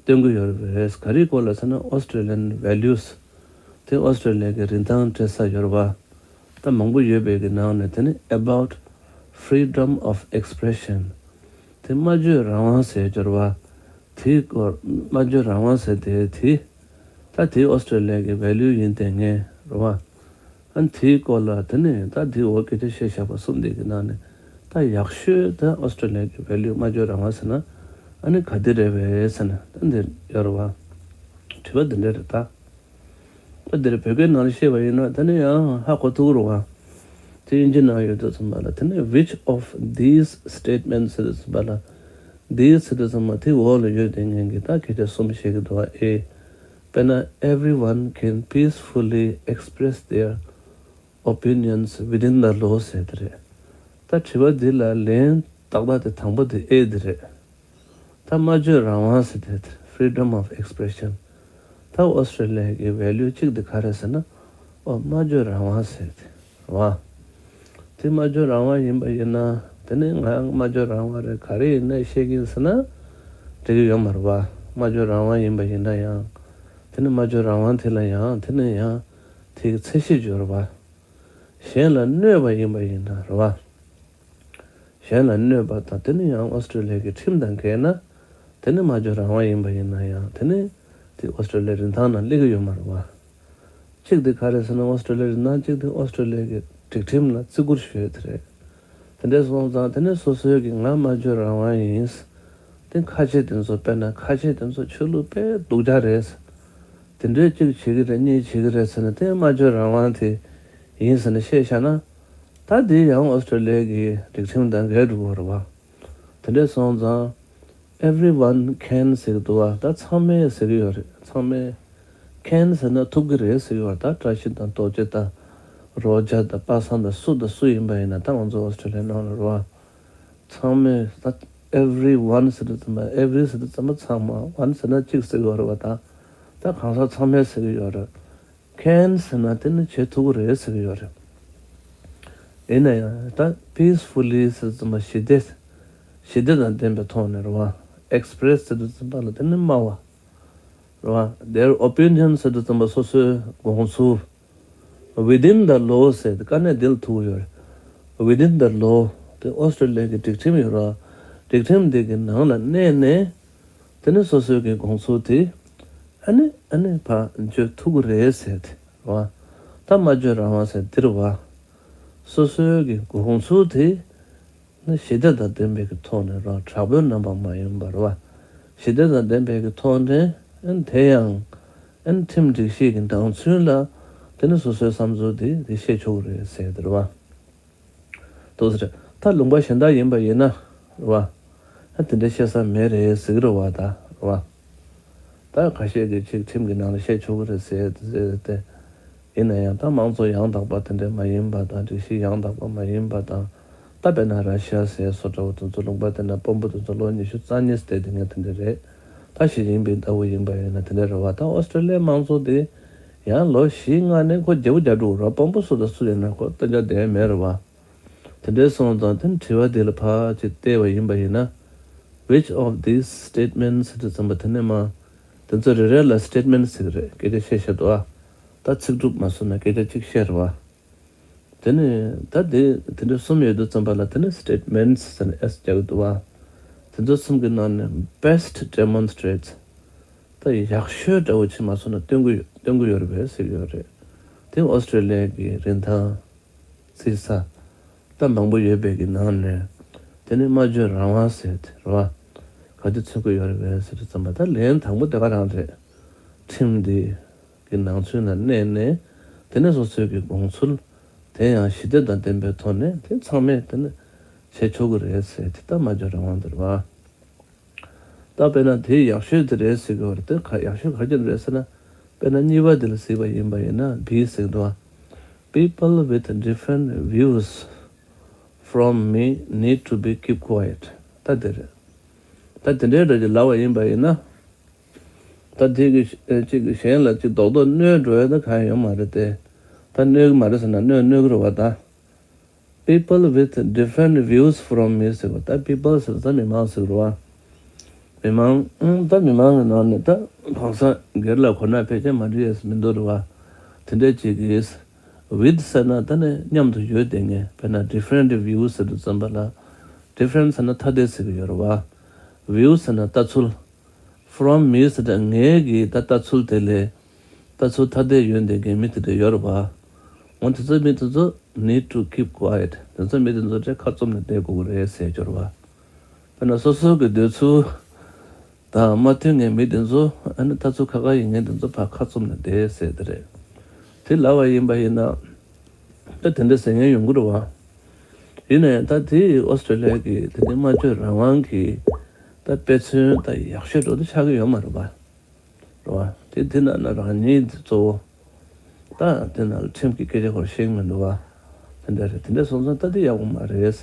སྟོན་གྱི་ཡོད་རེད། ག་རེའི་སྐོར་ལ་ཟེར་ན་Australian values དེ་ཨོ་སི་ཀྲི་ལི་ཡ་གི་རིན་ཐང་སྤྲད་ས་ཡོད་རེད་བ། ད་མང་པོ་ཡོད་པའི་གི་ནང་ནས་དེ་ནི་about freedom of expression དེ་སྨྲ་བརྗོད་རང་དབང་ཟེར་ཡོད་རེད་བ། དེའི་སྐོར་སྨྲ་བརྗོད་རང་དབང་ཟེར་དེ་དེ་ད་དེ་ཨོ་སི་ཀྲི་ལི་ཡ་གི་value ཡིན་དེ་ངེས་རེད་བ། ཨ་ནི་དེའི་སྐོར་ལ་དེ་ནས་ད་དེའི་འོག་སྐད་ཆ་བཤད་བཞག་པ་གསུམ་དེ་གི་ནང་ནས་ད་ཡག་ཤོས་ད་ཨོ་སི་ཀྲི་ལི་ཡ་གི་value སྨྲ་བརྗོད་རང་དབང་ཟེར་ན་ཨ་ནི་ག་དེ་རེད་པས་ཟེར་ན་ད་འདི་ཡོད་རེད་བ། དྲི་བ་འདི་འདྲ་རེད་ད། ད་འདིར་བོད་སྐད་ནང་ལ་བཤད་པ་ཡིན་ན་ད་ནི་ཡང་ཧ་གོ་ཐུབ་རེད་བ། དེ་དབྱིན་ཇི་ནང་ཡོད་དུས་ཙམ་པ་ལ་དེ་ནི་which of these statements ཟེར་དུས་ཙམ་པ་ལ། These ཟེར་དུས་ཙམ་པ་དེ་འོག་ལ་ཡོད་དེ་ངན་གི་ད་སྐད་ཆ་གསུམ་བཤད་གི་འདུག་བ། ཨེ། དཔེར་ན་everyone can peacefully express their opinions within the law ཟེར་དེ་རེད། ད་དྲི་བ་འདི་ལ་ལན་ཏག་ཏག་དེ་དང་པོ་དེ་ཨེ་འདི་རེད། ད་སྨྲ་བརྗོད་རང་དབང་ཟེར་དེ་freedom of expression ད་ཨོ་སི་ཀྲི་ལི་ཡ་གི་value གཅིག་དེ་ག་རེད་ཟེར་ན། ཨོ་སྨྲ་བརྗོད་རང་དབང་ཟེར་དེ་རེད་བ། དེ་སྨྲ་བརྗོད་རང་དབང་ཡིན་པ་ཡིན་ན་དེ་ནི་ང་སྨྲ་བརྗོད་རང་དབང་རེད་ག་རེ་ཡིན་ནའི་བཤད་ཀྱི་ཡིན་ཟེར་ན་འགྲིག་གི་ཡོད་མ་རེད་བ། སྨྲ་བརྗོད་རང་དབང་ཡིན་པ་ཡིན་ན་ཡང་དེ་ནི་སྨྲ་བརྗོད་རང་དབང་དེ་ལ་ཡང་དེ་ནི་ཡང་དེའི་ཚད་གཞི་ཡོད་རེད་བ། གཞན་ལ་གནོད་པ་ཡིན་པ་ཡིན་ན་རེད་བ། གཞན་ལ་གནོད་པ་དང་དེ་ནི་ཡང་ཨོ་སི་ཀྲི་ལི་ཡ་གི་ཁྲིམས་དང་འགལ་ན། དེ་ནི་སྨྲ་བརྗོད་རང་དབང་ཡིན་པ་ཡིན་ན་ཡང་དེ་ནི་དེ་ཨོ་སི་ཀྲི་ལི་ཡའི་རིན་ཐང་ནང་སླེབས་ཀྱི་ཡོད་མ་རེད་བ། གཅིག་དེ་ག་རེ་ཟེར་ན་ཨོ་སི་ཀྲི་ལི་ཡའི་རིན་ཐང་གཅིག་དེ་ཨོ་སི་ཀྲི་ལི་ཡ་གི་སྒྲིག་ཁྲིམས་ལ་བརྩི་བཀུར་ཞུ་ཡས་དེ་རེད། དེ་འདྲ་སོང་ཙང་དེ་ནི་སོ་སོའི་གི་ང་སྨྲ་བརྗོད་རང་དབང་ཡིན། དེ་ཁ་ཆེ་དེ་ཚོ་དཔེར་ན་ཁ་ཆེ་དེ་ཚོ་ཆོས་ལུགས་དཔེ་སྡུག་ཅག་རེད། དེ་འདྲའི་གཅིག་བྱེད་ཀྱི་རེད་གཉིས་བྱེད་ཀྱི་རེད་ཟེར་ན་དེ་སྨྲ་བརྗོད་རང་དབང་དེ་ཡིན་ཟེར་ནས་བཤད་བཞག་ན། ད་དེ་ཡང་ཨོ་སི་ཀྲི་ལི་ཡ་གི་སྒྲིག་ཁྲིམས་དང་འགལ་འགྲོ་གི་རེད་བ། དེ་འདྲ་སོང་ཙང་everyone can ཟེར་གྱི་འདུག་བ། ད་ཚང་མས་ཟེར་གྱི་ཡོད་རེད། ཚང་མས་can ཟེར་ན་ཐུབ་ཀྱི་རེད་ཟེར་གྱི་ཡོད་རེད། ད་བཀྲ་ཤིས་དང་རྡོ་རྗེ་དང་རོ་ཇ་དང་པ་སངས་དང་སུ་དང་སུ་ཡིན་པ་ཡིན་ན་ད་ང་ཚོ་ཨོ་སི་ཀྲི་ལི་ཡ་ནང་ལ་རེད་བ། ཚང་མས་ད་everyone ཟེར་དུས་ཙམ་པ་every ཟེར་དུས་ཙམ་པ་ཚང་མ་one ཟེར་ན་གཅིག་ཟེར་གྱི་ཡོད་རེད་བ། ད་ད་གང་ཟག་ཚང་མས་ཟེར་གྱི་ཡོད་རེད། Can ཟེར་ན་དེ་ནི་བྱེད་ཐུབ་ཀྱི་རེད་ཟེར་གྱི་ཡོད་རེད། ཡིན་ན་ཡང་ད་peacefully ཟེར་དུས་ཙམ་པ་ཞི་བདེ། ཞི་བདེ་དང་ལྡན་པའི་ཐོག་ནས་རེད་བ། Express ཟེར་དུས་ཙམ་པ་ལ་དེ་ནི་སྨྲ་བ། རེད་བ། Their opinion ཟེར་དུས་ཙམ་པ་སོ་སོའི་དགོངས་ཚུལ། Within the law ཟེར་དེ་དཀའ་གནད་འདི་ལ་ཐུག་ཡོད་རེད། Within the law དེ་ཨོ་སི་ཀྲི་ལི་ཡ་གི་སྒྲིག་ཁྲིམས་ཡོད་རེད་བ། སྒྲིག་ཁྲིམས་འདི་གི་ནང་ལ་གནས་ནས། དེ་ནི་སོ་སོའི་གི་དགོངས་ཚུལ་དེ། ཨ་ནི་ཨ་ནི་ཕར་བརྗོད་ཐུབ་ཀྱི་རེད་ཟེར་དེ་རེད་བ། ད་སྨྲ་བརྗོད་རང་དབང་ཟེར་འདི་རེད་བ། སོ་སོའི་གི་དགོངས་ཚུལ་དེ། ནི་ཞི་བདེ་དང་ལྡན་པའི་གི་ཐོག་ནས་རང་དྲག་པོའི་རྣམ་པ་མ་ཡིན་པ་རེད་བ། ཞི་བདེ་དང་ལྡན་པའི་གི་ཐོག་ནས་ཨ་ནི་དེ་ཡང་ཨ་ནི་ཁྲིམས་སྒྲིག་གཞི་གི་ནང་ཚུན་ལ་དེ་ནི་སོ་སོའི་བསམ་ཚུལ་དེ་དེ་བཤད་ཆོག་གི་རེད་ཟེར་དེ་རེད་བ། འདུག་ཟེར། ད་ལུང་པ་གཞན་དག་ཡིན་པ་ཡིན་ན། རེད་བ། ད་དེ་འདྲ་བཤད་ས་མེད་རེད་ཟེར་གི་རེད་བ་ད། རེད་བ། ད་ཁ་ཤས་ཀྱིས་ཅིག་ཁྲིམས་ཀྱི་ནང་ལ་བཤད་ཆོག་གི་རེད་ཟེར་ཟེར་ཏེ། ཡིན་ན་ཡང་ད་དམངས་གཙོ་ཡང་དག་པ་དེ་འདྲ་མ་ཡིན་པ་དང་སྒྲིག་གཞི་ཡང་དག་པ་མ་ཡིན་པ་དང་། ད་དཔེར་ན་ར་ཤི་ཡ་ཟེར་བཟོ་འདྲ་བོ་དེ་ཚོ་ལུང་པ་དེ་ན་དཔོན་པོ་དེ་ཚོ་ལོ་ཉི་ཤུ་རྩ་གཉིས་བསྡད་དེ་ངས་དེ་འདྲ་རེད། ད་ཞི་ཅིན་ཕིང་ལྟ་བུ་ཡིན་པ་ཡིན་ན་དེ་འདྲ་རེད་བ། ད་ཨོ་སི་ཀྲི་ལི་ཡའི་དམངས་གཙོ་དེ། ཡང་ལོ་བཞི་ལྔ་ནས་ཁོ་རྒྱལ་པོ་རྒྱག་འགྲོ་གི་རེད་བ། དཔོན་པོ་སུ་དང་སུ་ཡིན་ན་ཁོ་སྟོན་ཆ་ལྡན་མེད་རེད་བ། དེ་འདྲའི་སོང་ཙང་དེ་དྲི་བ་འདི་ལ་ཕར་ཅིག་བལྟས་པ་ཡིན་པ་ཡིན་ན། Which of these statements ཟེར་དུས་ཙམ་པ་དེ་ནས་མ། དེ་ཚོ་རེ་རེ་ལ་statement ཟེར་གི་རེད། སྐད་ཆ་བཤད་བཤད་འདུག་ཨ། ད་ཚིག་གྲུབ་མ་སོང་ན་སྐད་ཆ་གཅིག་བཤད་རེད་བ། དེ་ནས་ད་དེ་དེ་འདྲ་གསུམ་ཡོད་དུས་ཙམ་པ་ལ་དེ་ནས་statements ཟེར་ནས་S རྒྱག་གི་འདུག་བ། དེ་ཚོ་གསུམ་གྱི་ནང་ནས་best demonstrates ད་ཡག་ཤོས་འདྲ་བོ་ཅིག་མ་སོང་ན་སྟོན་གི་ཡོད་སྟོན་གི་ཡོད་རེད་པས་ཟེར་གི་ཡོད་རེད། དེ་ཨོ་སི་ཀྲི་ལི་ཡ་གི་རིན་ཐང་རྩིས་ས་ད་མང་པོ་ཡོད་པའི་གི་ནང་ནས་དེ་ནས་སྨྲ་བརྗོད་རང་དབང་ཟེར་དེ་རེད་བ། ག་དེ་མཚོན་གི་ཡོད་རེད་པས་ཟེར་དུས་ཙམ་པ་ད་ལན་དང་པོ་དེ་ག་རང་རེད། ཁྲིམས་འདི་གི་ནང་ཚུད་ན་གནས་ནས་དེ་ནས་སོ་སོའི་གི་དགོངས་ཚུལ་དེ་ཡང་ཞི་བདེ་དང་ལྡན་པའི་ཐོག་ནས་དེ་ཚང་མས་དེ་ནས་བྱེད་ཆོག་གི་རེད་ཟེར་དེ་ད་སྨྲ་བརྗོད་རང་དབང་དེ་རེད་བ། ད་དཔེར་ན་དེ་ཡག་ཤོས་དེ་རེད་ཟེར་གི་བར་དེ་ག་ཡག་ཤོས་ག་རེ་རེད་ཟེར་ན། དཔེར་ན་གཉིས་པ་དེ་ལ་གཟིགས་པ་ཡིན་པ་ཡིན་ན་B ཟེར་གི་འདུག་བ། People with different views from me need to be keep quiet ད་དེ་རེད། ད་དེ་འདྲའི་འདྲ་ཅིག་ལབ་པ་ཡིན་པ་ཡིན་ན། ད་དེ་གི་ཅིག་གཞན་ལ་ཅིག་རྡོག་རྡོག་གནོད་འགྲོ་ཡ་ད་གང་ཡོད་མ་རེད་དེ། ད་གནོད་གི་མ་རེད་ཟེར་ན་གནོད་གནོད་གི་རེད་བ་ད། People with different views from me ཟེར་བ་ད་people ཟེར་ད་མི་མང་ཟེར་རེད་བ། མི་མང་ཨང་ད་མི་མང་གི་ནང་ནས་ད་གང་ཟག་སྒེར་ལ་གོ་ན་ཕལ་ཆེར་མ་འགྲིག་ཡས་མི་འདུག་རེད་བ། དེ་འདྲ་ཅིག་གིས། With ཟེར་ན་ད་ནི་མཉམ་དུ་ཡོད་དེ་ངས་དཔེར་ན་different views ཟེར་དུས་ཙམ་པ་ལ། Different ཟེར་ན་ཐ་དད་ཟེར་གི་ཡོད་རེད་བ། Views ཟེར་ན་ལྟ་ཚུལ། From me ཟེར་ན་ངའི་གི་ད་ལྟ་ཚུལ་དེ་ལས། ལྟ་ཚུལ་ཐ་དད་ཡོད་དེ་ངའི་མི་དེ་འདྲ་ཡོད་རེད་བ། འོ་དེ་ཚོ་མི་དེ་ཚོ་need to keep quiet དེ་ཚོ་མི་དེ་ཚོ་ཁ་བཙུམ་ནས་བསྡད་དགོས་ཀྱི་རེད་ཟེར་གྱི་ཡོད་རེད་བ། དཔེར་ན་སོ་སོ་གི་འདོད་ཚུལ་དང་མ་མཐུན་ངེས་མི་དེ་ཚོ་ཨ་ནི་ལྟ་ཚུལ་ཁ་ཁ་ཡིན་ངེས་དེ་ཚོ་ཕར་ཁ་བཙུམ་ནས་བསྡད་ཟེར་དེ་རེད། དེ་ལབ་པ་ཡིན་པ་ཡིན་ན་ད་དེ་འདྲ་ཟེར་མཁན་ཡོང་གི་རེད་བ། ཡིན་ནའི་ད་དེ་ཨོ་སི་ཀྲི་ལི་ཡ་གི་དེ་འདྲའི་སྨྲ་བརྗོད་རང་དབང་གི་ད་དཔེ་མཚོན་ད་ཡག་ཤོས་འགྲོ་དུ་ཆགས་ཀྱི་ཡོད་མ་རེད་བ། རེད་བ། དེ་དེ་ན་ན་རང་ཉིད་གཙོ་བོ། ད་དེ་ན་ཁྲིམས་ཀྱི་སྐད་ཆ་སྐོར་ཤེས་མི་འདུག་བ། དེ་འདྲ་རེད། དེ་འདྲ་སོང་ཙང་ད་དེ་ཡག་པོ་མ་རེད།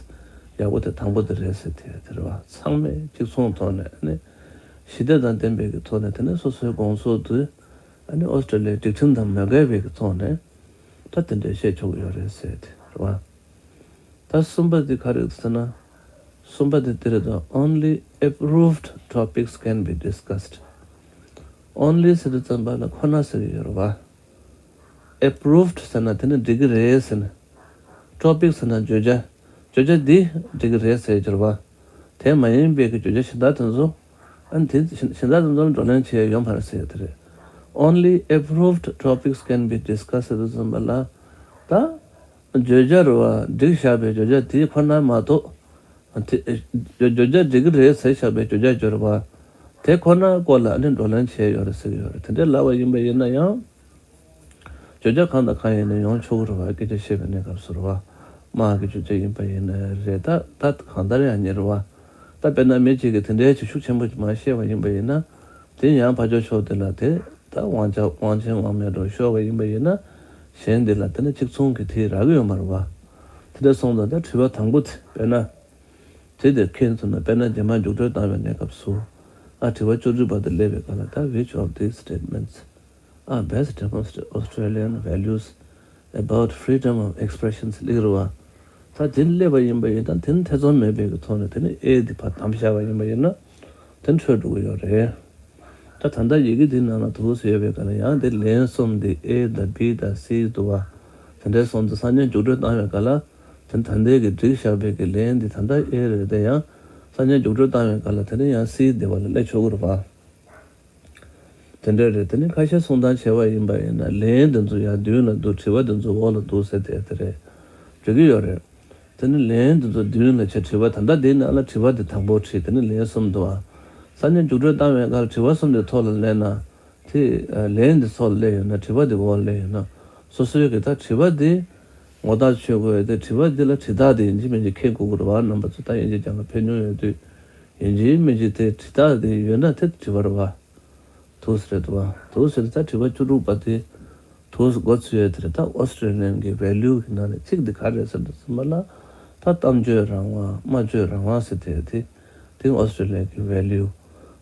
ཡག་པོ་དེ་དང་པོ་དེ་རེད་ཟེར་དེ་དེ་རེད་བ། ཚང་མས་གཅིག་མཚུངས་ཐོག་ནས་ཨ་ནི་ཞི་བདེ་དང་ལྡན་པའི་གི་ཐོག་ནས་དེ་ནས་སོ་སོའི་དགོངས་ཚུལ་དུ་ཨ་ནི་ཨོ་སི་ཀྲི་ལི་ཡའི་སྒྲིག་ཁྲིམས་དང་མ་འགལ་བའི་གི་ཐོག་ནས་ད་དེ་འདྲ་བཤད་ཆོག་གི་ཡོད་རེད་ཟེར་དེ་རེད་བ། ད་གསུམ་པ་དེ་ག་རེ་ཟེར་ན། གསུམ་པ་དེ་དེ་རེད་དོ། Only approved topics can be discussed. Only ཟེར་དུས་ཙམ་པ་ལ་ཁོ་ན་ཟེར་གྱི་ཡོད་རེད་བ། Approved ཟེར་ན་དེ་ནི་འགྲིག་གི་རེད་ཟེར་ན། Topic ཟེར་ན་བརྗོད་བྱ། བརྗོད་བྱ་འདི་འགྲིག་གི་རེད་ཟེར་གྱི་ཡོད་རེད་བ། དེ་མ་ཡིན་པའི་གི་བརྗོད་བྱ་གཞན་དག་དེ་ཚོ། ཨ་ནི་དེ་གཞན་དག་དེ་ཚོ་བགྲོ་གླེང་བྱེད་ཡ་ཡོད་མ་རེད་ཟེར་ཡ་དེ་རེད། Only approved topics can be discussed ཟེར་དུས་ཙམ་པ་ལ། ད། བརྗོད་བྱ་རེད་བ། བསྒྲིགས་བཞག་པའི་བརྗོད་བྱ་དེ་ཁོ་ན་མ་གཏོགས། དེ་བརྗོད་བྱ་འགྲིག་གི་རེད་ཟེར་བཞག་པའི་བརྗོད་བྱ་སྦྱོར་བ། དེ་ཁོ་ན་སྐོར་ལ་ཨ་ནི་བགྲོ་གླེང་བྱས་ཡོད་རེད་ཟེར་གྱི་ཡོད་རེད། དེ་འདྲའི་ལབ་པ་ཡིན་པ་ཡིན་ན་ཡང་། བརྗོད་བྱ་གང་དང་གང་ཡིན་ན་ཡོང་ཆོག་གི་རེད་བ། སྐད་ཆ་བཤད་པའི་གནས་སྐབས་སུ་རེད་བ། དམག་གི་བརྗོད་བྱ་ཡིན་པ་ཡིན་ན་རེད། ད་ད་གང་ལྟར་ཡང་ཉེ་རེད་བ། ད་དཔེར་ན་མི་གཅིག་གིས་དེ་འདྲའི་ཅིག་ཤུགས་ཆེན་པོ་ཅིག་མར་བཤད་པ་ཡིན་པ་ཡིན་ན། དེ་ཡང་ཕར་ཕྱོགས་ཕྱོགས་དེ་ལ་དེ་ད་དབང་ཆ་དབང་ཆེན་དབང་མེད་འགྲོ་ཤོར་བ་ཡིན་པ་ཡིན་ན། གཞན་དེ་ལ་དེ་ནི་གཅིག་མཚུངས་ཀྱི་དེ་རག་གི་ཡོད་མ་རེད་བ། དེ་འདྲ་སོང་ཙང་ད་དྲི་བ་དང་པོ་དེ་དཔེར་ན། དེ་དེ་ཁྱེད་ཚོ་ན་དཔེར་ན་རྗེས་མ་རྒྱུགས་སྤྲོད་བཏང་བའི་གནས་སྐབས་སུ། ཨ་དྲི་བ་བཅུ་དྲུག་པ་དེ་སླེབས་པའི་སྐབས་ལ་ད་which of these statements are best demonstrate Australian values about freedom of expression ཟེར་སླེབས་རེད་བ། ད་དེ་སླེབས་པ་ཡིན་པ་ཡིན་ད་དེ་ནི་ཐེ་ཚོམ་མེད་པའི་གི་ཐོག་ནས་དེ་ནི་A དེ་ཕར་བདམས་བཞག་པ་ཡིན་པ་ཡིན་ན། དེ་འཕྲོད་འགྲོ་གི་ཡོད་རེད། ད་ད་ལྟ་ཡི་གེ་འདི་ནང་ལ་འདུག་སེ་ཡོད་པའི་སྐབས་ལ་ཡང་དེ་ལན་གསུམ་འདི་A དང་B དང་C འདུག་བ། དེ་འདྲའི་སོང་ཙང་སང་ཉིན་རྒྱུགས་སྤྲོད་བཏང་བའི་སྐབས་ལ་དེ་ད་ལྟའི་གི་བསྒྲིགས་བཞག་པའི་གི་ལན་འདི་ད་ལྟ་A རེད་དེ་ཡང་སང་ཉིན་རྒྱུགས་སྤྲོད་བཏང་བའི་སྐབས་ལ་དེ་ནི་ཡང་C འདི་བ་ལ་སླེབས་ཆོག་གི་རེད་བ། དེ་འདྲ་རེད། དེ་ནི་ཁ་ཤས་གསུང་སྟངས་བྱས་པ་ཡིན་པ་ཡིན་ན་ལན་འདི་ཚོ་ཡང་མདུན་ལ་འདུག་དྲི་བ་འདི་ཚོ་འོག་ལ་འདུག་ཟེར་དེ་དེ་རེད། འགྲིག་གི་ཡོད་རེད། དེ་ནི་ལན་འདི་ཚོ་མདུན་ལ་བྱས་དྲི་བ་ད་ལྟ་འདི་ནང་ལ་དྲི་བ་འདི་དང་པོ་དྲིས་དེ་ནི་ལན་གསུམ་འདུག་ཨ། སང་ཉིན་རྒྱུགས་སྤྲོད་བཏང་བའི་སྐབས་དྲི་བ་གསུམ་འདི་ཐོག་ལ་སླེབས་ན། དེ་ལན་འདི་ཐོག་ལ་སླེབས་ཡོད་ན་དྲི་བ་འདི་འོག་ལ་སླེབས་ཡོད་ན། སོ་སོའི་གི་ད་དྲི་བ་འདི་ངོ་ཐག་ཆོད་དགོས་ཡོད་དེ་དྲི་བ་འདི་ལ་དྲི་རྟགས་འདི་ཡིན་གཅིག་མིན་གཅིག་འཁྱེར་དགོས་ཀྱི་རེད་བ། རྣམ་པ་ཚོ་ད་དབྱིན་ཇི་སྦྱང་ག་ཕེབས་མྱོང་ཡོད་དུས། ཡིན་གཅིག་མིན་གཅིག་དེ་དྲི་རྟགས་དེ་ཡོད་ན་དེ་དྲི་བ་རེད་བ། དུ་སི་རེད་དུ་བ། དུ་སི་རེད། ད་དྲི་བ་བཅུ་དྲུག་པ་དེ་དུ་སི་འགོ་ཚུགས་ཡོད་དེ་རེད། ད་ཨོ་སི་ཀྲི་ལི་ཡན་གྱི་ཝེ་ལིའུ་གི་ནང་ནས་གཅིག་དེ་ག་རེད་ཟེར་དུས་ཙམ་པ་ལ། ད་གཏམ་བརྗོད་རང་དབང་སྨྲ་བརྗོད་རང་དབང་ཟེར་དེ་དེ་དེ་ཨོ་སི་ཀྲི་ལི་ཡ་གི་ཝེ་ལིའུ།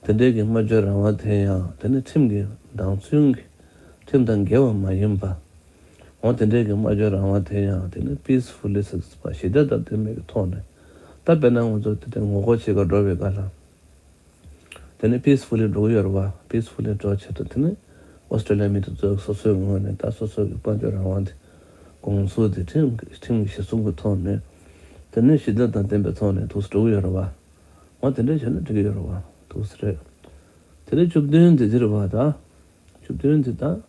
དེ་འདྲའི་གི་སྨྲ་བརྗོད་རང་དབང་དེ་ཡང་དེ་ནི་ཁྲིམས་ཀྱི་ནང་ཚུན་གྱི་ ཁྲིམས་དང་འགལ་བ་མ་ཡིན་པ། འོ་དེ་འདྲའི་གི་སྨྲ་བརྗོད་རང་དབང་དེ་ཡང་དེ་ནི་peacefully ཟེར་བ་ཞི་བདེ་དང་ལྡན་པའི་གི་ཐོག་ནས། ད་དཔེར་ན་ང་ཚོ་དེ་འདྲའི་ངོ་རྒོལ་བྱེད་ག་འགྲོ་བའི་སྐབས་ལ། དེ་ནི་peacefully འགྲོ་གི་ཡོད་རེད་བ། peacefully འགྲོ་བྱེད་དུ་དེ་ནི་ཨོ་སི་ཀྲི་ལི་ཡ་མི་དེ་ཚོས་སོ་སོའི་ངོས་ནས་ད་སོ་སོ་གི་དཔལ་འབྱོར་རང་དབང་དེ་དགོངས་ཚུལ་དེ་ཁྲིམས་ཁྲིམས་ཀྱི་གཞི་བཟུང་གི་ཐོག་ནས། དེ་ནི་ཞི་བདེ་དང་ལྡན་པའི་ཐོག་ནས་འདུག་སེ་འགྲོ་གི་ཡོད་རེད་བ། འོ་དེ་འདྲ་བྱས་ན་འགྲིག་གི་ཡོད་རེད་བ། འདུག་སེ་རེད། དེ་ནི་བཅུ་བདུན་དེ་དེ་རེད་བ་ད། བཅུ་བདུན་དེ་ད།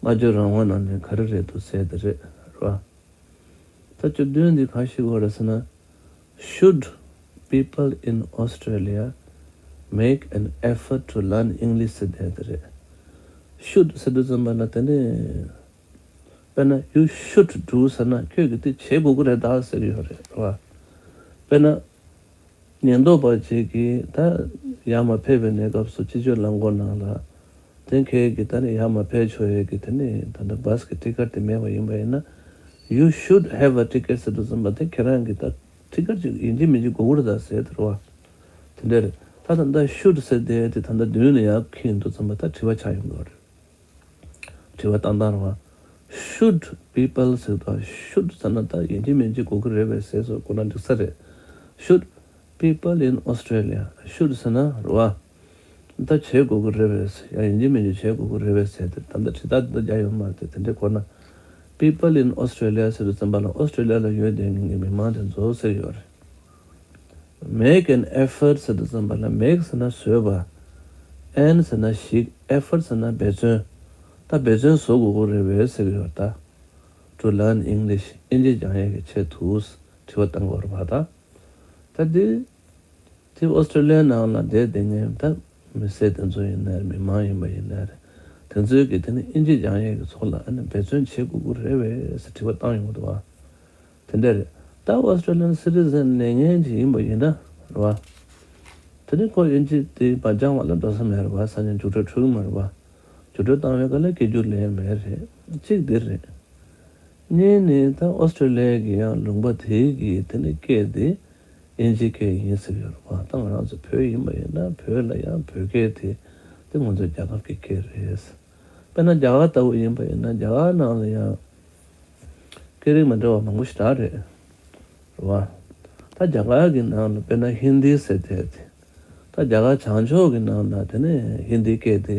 སྨྲ་བརྗོད་རང་དབང་ནང་ནས་ག་རེ་རེད་འདུག་ཟེར་དེ་རེད་རེད་བ། ད་བཅུ་བདུན་འདི་ག་ཞིག་གོ་རེད་ཟེར་ན། Should people in Australia make an effort to learn English ཟེར་དེ་དེ་རེད། Should ཟེར་དུས་ཙམ་པ་ལ་དེ་ནི། དཔེར་ན་you should do ཟེར་ན་ཁྱོད་ཀྱིས་དེ་བྱེད་དགོས་ཀྱི་རེད་ད་ཟེར་གྱི་ཡོད་རེད་རེད་བ། དཔེར་ན། ཉེན་རྟོག་པ་ཅིག་གིས་ད་ཡར་མར་ཕེབས་པའི་གནས་སྐབས་སུ་སྤྱི་སྤྱོད་རླངས་འཁོར་ནང་ལ། དེ་ཁྱེད་ཀྱིས་ད་ནི་ཡར་མར་ཕེབས་ཆོག་ཡས་ཀྱི་དེ་ནི་ད་ལྟ་བྷ་སི་གི་ཊི་ཀེ་ཊི་དེ་མེད་པ་ཡིན་པ་ཡིན་ན། You should have a ticket ཟེར་དུས་ཙམ་པ་དེ་ཁྱེད་རང་གིས་ད་ཊི་ཀེ་ཊི་ཅིག་ཡིན་གཅིག་མིན་གཅིག་དགོས་ཀྱི་རེད་ད་ཟེར་དེ་རེད་བ། དེ་འདྲ་རེད། ད་ད་ལྟ་should ཟེར་དེ་དེ་ད་ལྟ་མདུན་ལ་ཡར་འཁྱེར་འདུག་ཙམ་པ་ད་དྲི་བ་ཆགས་ཡོང་གི་རེད། དྲི་བ་བཏང་སྟངས་རེད་བ། Should people ཟེར་དུས་should ཟེར་ན་ད་ཡིན་གཅིག་མིན་གཅིག་དགོས་ཀྱི་རེད་པས་ཟེར་སོ་གོ་ན་འགྲིག་ས་རེད། Should people in Australia should ཟེར་ན་རེད་བ། ད་བྱེད་དགོས་ཀྱི་རེད་པས་ཡང་ཡིན་གཅིག་མིན་གཅིག་བྱེད་དགོས་ཀྱི་རེད་པས་ཟེར་ཏེ་ད་ལྟ་དྲི་རྟགས་དེ་ད་རྒྱག་ཡོད་མ་རེད་དེ་དེ་འདྲའི་གོ་ན། People in Australia ཟེར་དུས་ཙམ་པ་ལ་ཨོ་སི་ཀྲི་ལི་ཡ་ལ་ཡོད་བསྡད་མཁན་གྱི་མི་མང་དེ་ཚོ་ཟེར་ཡོད་རེད། Make an effort ཟེར་དུས་ཙམ་པ་ལ་make ཟེར་ན་བཟོས་པ། An ཟེར་ན་ཞིག effort ཟེར་ན་འབད་བརྩོན། ད་འབད་བརྩོན་བཟོ་དགོས་ཀྱི་རེད་པས་ཟེར་གྱི་ཡོད་ད། To learn English ཨིན་ཇི་སྦྱང་ཡས་ཀྱི་ཆེད་དུ་དྲི་བ་བཏང་དགོས་རེད་པ་ད། ད་འདི། དེ་ཨོ་སི་ཀྲི་ལི་ཡ་ནང་ལ་བསྡད་བསྡད་མཁན་ད་མི་སེར་དེ་ཚོ་ཡིན་ནའི་རེད་མི་མང་ཡིན་པ་ཡིན་ནའི་རེད། དེ་ཚོའི་གི་དེ་ནི་ཨིན་ཇི་སྦྱང་ཡས་ཀྱི་ཚོགས་ལ་ཨ་ནི་འབད་བརྩོན་བྱེད་དགོས་ཀྱི་རེད་པས་ཟེར་དྲི་བ་བཏང་ཡོང་གི་འདུག་བ། དེ་འདྲ་རེད། ད་ཨོ་སི་ཀྲི་ལི་ཡན་སི་ཊི་ཛན་ལེན་མཁན་ཅིག་ཡིན་པ་ཡིན་ན་རེད་བ། དེ་ནི་ཁོ་ཨིན་ཇི་དེ་མ་སྦྱང་བ་ལ་འགྲོ་ས་མེད་རེད་བ། སང་ཉིན་རྒྱུགས་སྤྲོད་འགྲོ་གི་མ་རེད་བ། རྒྱུགས་སྤྲོད་བཏང་བའི་སྐབས་ལ་སྐད་སྒྱུར་ལེན་ཡས་མེད་རེད། གཅིག་འདི་རེད། གཉིས་ནི་ད་ཨོ་སི་ཀྲི་ལི་ཡ་གི་ཡང་ལུང་པ་དེའི་གི་དེ་ནི་སྐད་དེ་ཨིན་ཇི་སྐད་ཡིན་ཟེར་གྱི་ཡོད་རེད་བ། ད་ང་རང་ཚོ་བོད་ཡིན་པ་ཡིན་ན་བོད་ལ་ཡང་བོད་སྐད་དེ་དེ་ང་ཚོའི་རྒྱལ་ཁབ་ཀྱི་སྐད་རེད། དཔེར་ན་རྒྱ་གར་ལྟ་བུ་ཡིན་པ་ཡིན་ན་རྒྱ་གར་ནང་ལ་ཡང་སྐད་རིགས་མི་འདྲ་བ་མང་པོ་ཞེ་དྲག་རེད། རེད་བ། ད་རྒྱ་གར་གྱི་ནང་ལ་དཔེར་ན་ཧིན་དི་ཟེར་དེ་དེ། ད་རྒྱ་གར་བྱང་ཕྱོགས་ཀྱི་ནང་ལ་དེ་ནས་ཧིན་དི་སྐད་དེ་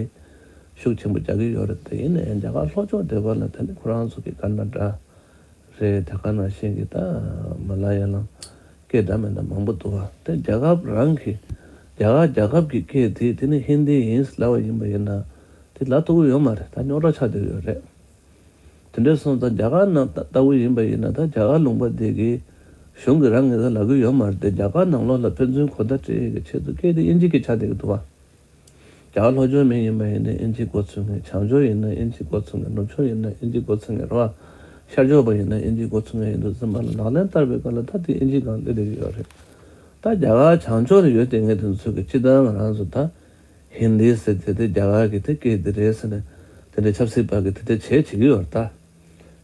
ཤུགས་ཆེན་པོ་རྒྱག་གི་ཡོད་རེད། དེ་ཡིན་ནའི་རྒྱ་གར་ལྷོ་ཕྱོགས་དེ་བ་ལ་དེ་ནི་ཁོ་རང་ཚོ་གི་ཀར་ན་ཊ་ཀ་རེད། དེ་ག་ནང་བཞིན་གྱི་ད་མ་ལ་ཡ་ལམ་སྐད་འདྲ་མི་འདྲ་མང་པོ་འདུག་བ། དེ་རྒྱ་གར་རང་གི་རྒྱ་གར་རྒྱལ་ཁབ་ཀྱི་སྐད་དེ་དེ་ནི་ཧིན་དི་ཡིན་ལབ་པ་ཡིན་པ་ཡིན་ན་དེ་ལབ་ཐུབ་ཀྱི་ཡོད་མ་རེད། ད་རྙོག་དྲ་ཆགས་བསྡད་ཡོད་རེད། དེ་འདྲ་སོང་ཙང་རྒྱ་གར་ནང་ལྟ་ལྟ་བུ་ཡིན་པ་ཡིན་ན་ད་རྒྱ་གར་ལུང་པ་འདི་གི་གཞུང་གི་རང་ངེས་ལ་ལབ་ཀྱི་ཡོད་མ་རེད་དེ། རྒྱ་གར་ནང་ལོགས་ལ་ཕན་ཚུན་གོ་བརྡ་སྤྲད་ཡས་ཀྱི་ཆེད་དུ་སྐད་དེ་ཨིན་ཇི་སྐད་ཆགས་བསྡད་ཀྱི་འདུག་བ། རྒྱ་གར་ལྷོ་ཕྱོགས་མི་ཡིན་པ་ཡིན་ན་ཨིན་ཇི་མགོ་ཚོས་མཁན། བྱང་ཕྱོགས་ཡིན་ན་ཨིན་ཇི་མགོ་ཚོས་མཁན། ནུབ་ཕྱོགས་ཡིན་ན་ཨིན་ཇི་མགོ་ཚོས་མཁན་རེད་བ། ཤར་ཕྱོགས་པ་ཡིན་ན་ཨིན་ཇི་མགོ་ཚོས་མཁན་ཡིན་དུས་ཙམ་པ་ལ་ལག་ལེན་བསྟར་བའི་སྐབས་ལ་ད་དེ་ཨིན་ཇི་སྒང་སླེབས་བསྡད་ཀྱི་ཡོད་རེད། ད་རྒྱ་གར་བྱང་ཕྱོགས་ལ་ཡོད་བསྡད་མཁན་དེ་ཚོ་གི་སྤྱིར་བཏང་ང་རང་ཚོ་ད། ཧིན་དི་ཟེར་དེ་དེ་རྒྱ་གར་གྱི་དེ་སྐད་དེ་རེད་ཟེར་ནས་དེ་འདྲའི་ཆབ་སྲིད་པ་གི་དེ་འདྲ་བྱས་བྱེད་ཀྱི་ཡོད་རེད་ད།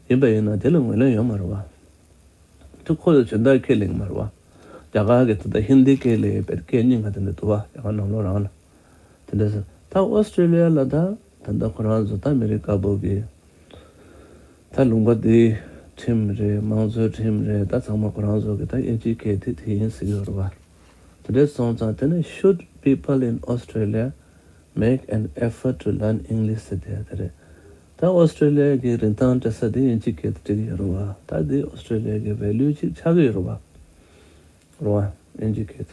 ཡིན་པ་ཡིན་ན་དེ་ལ་ངོས་ལེན་ཡོད་མ་རེད་བ། དེ་ཁོ་ལ་ཇི་ལྟར་ཁས་ལེན་མ་རེད་བ། རྒྱ་གར་གྱི་དེ་ལྟར་ཧིན་དི་སྐད་ལས་ཡོད་པའི་སྐད་རྙིང་ག་དེ་འདྲ་འདུག་བ། རྒྱ་གར་ནང་ལོགས་རང་ལ། དེ་འདྲ་ཟེར་ད་ཨོ་སི་ཀྲི་ལི་ཡ་ལ་ད་ད་ལྟ་ཁོ་རང་ཚོ་ད་ཨ་མི་རི་ཀ་བོད་ཀྱི་ད་ལུང་པ་འདི་ཁྲིམས་རེད། དམངས་གཙོའི་ཁྲིམས་རེད། ད་ཚང་མ་ཁོ་རང་ཚོ་གི་ད་དབྱིན་ཇིའི་སྐད་དེ་དེ་ཡིན་ཟེར་གྱི་ཡོད་རེད་བ། དེ་འདྲ་སོང་ཙང་དེ་ནི་Should people in Australia make an effort to learn English ཟེར་དེ་དེ་རེད། ད་ཨོ་སི་ཀྲི་ལི་ཡ་གི་རིན་ཐང་སྤྲད་ས་དེ་དབྱིན་ཇིའི་སྐད་དེ་སྤྲད་ཀྱི་ཡོད་རེད་བ། ད་དེ་ཨོ་སི་ཀྲི་ལི་ཡ་གི་ཝེ་ལུ་ཅིག་ཆགས་ཀྱི་ཡོད་རེད་བ། རེད་བ། དབྱིན་ཇིའི་སྐད་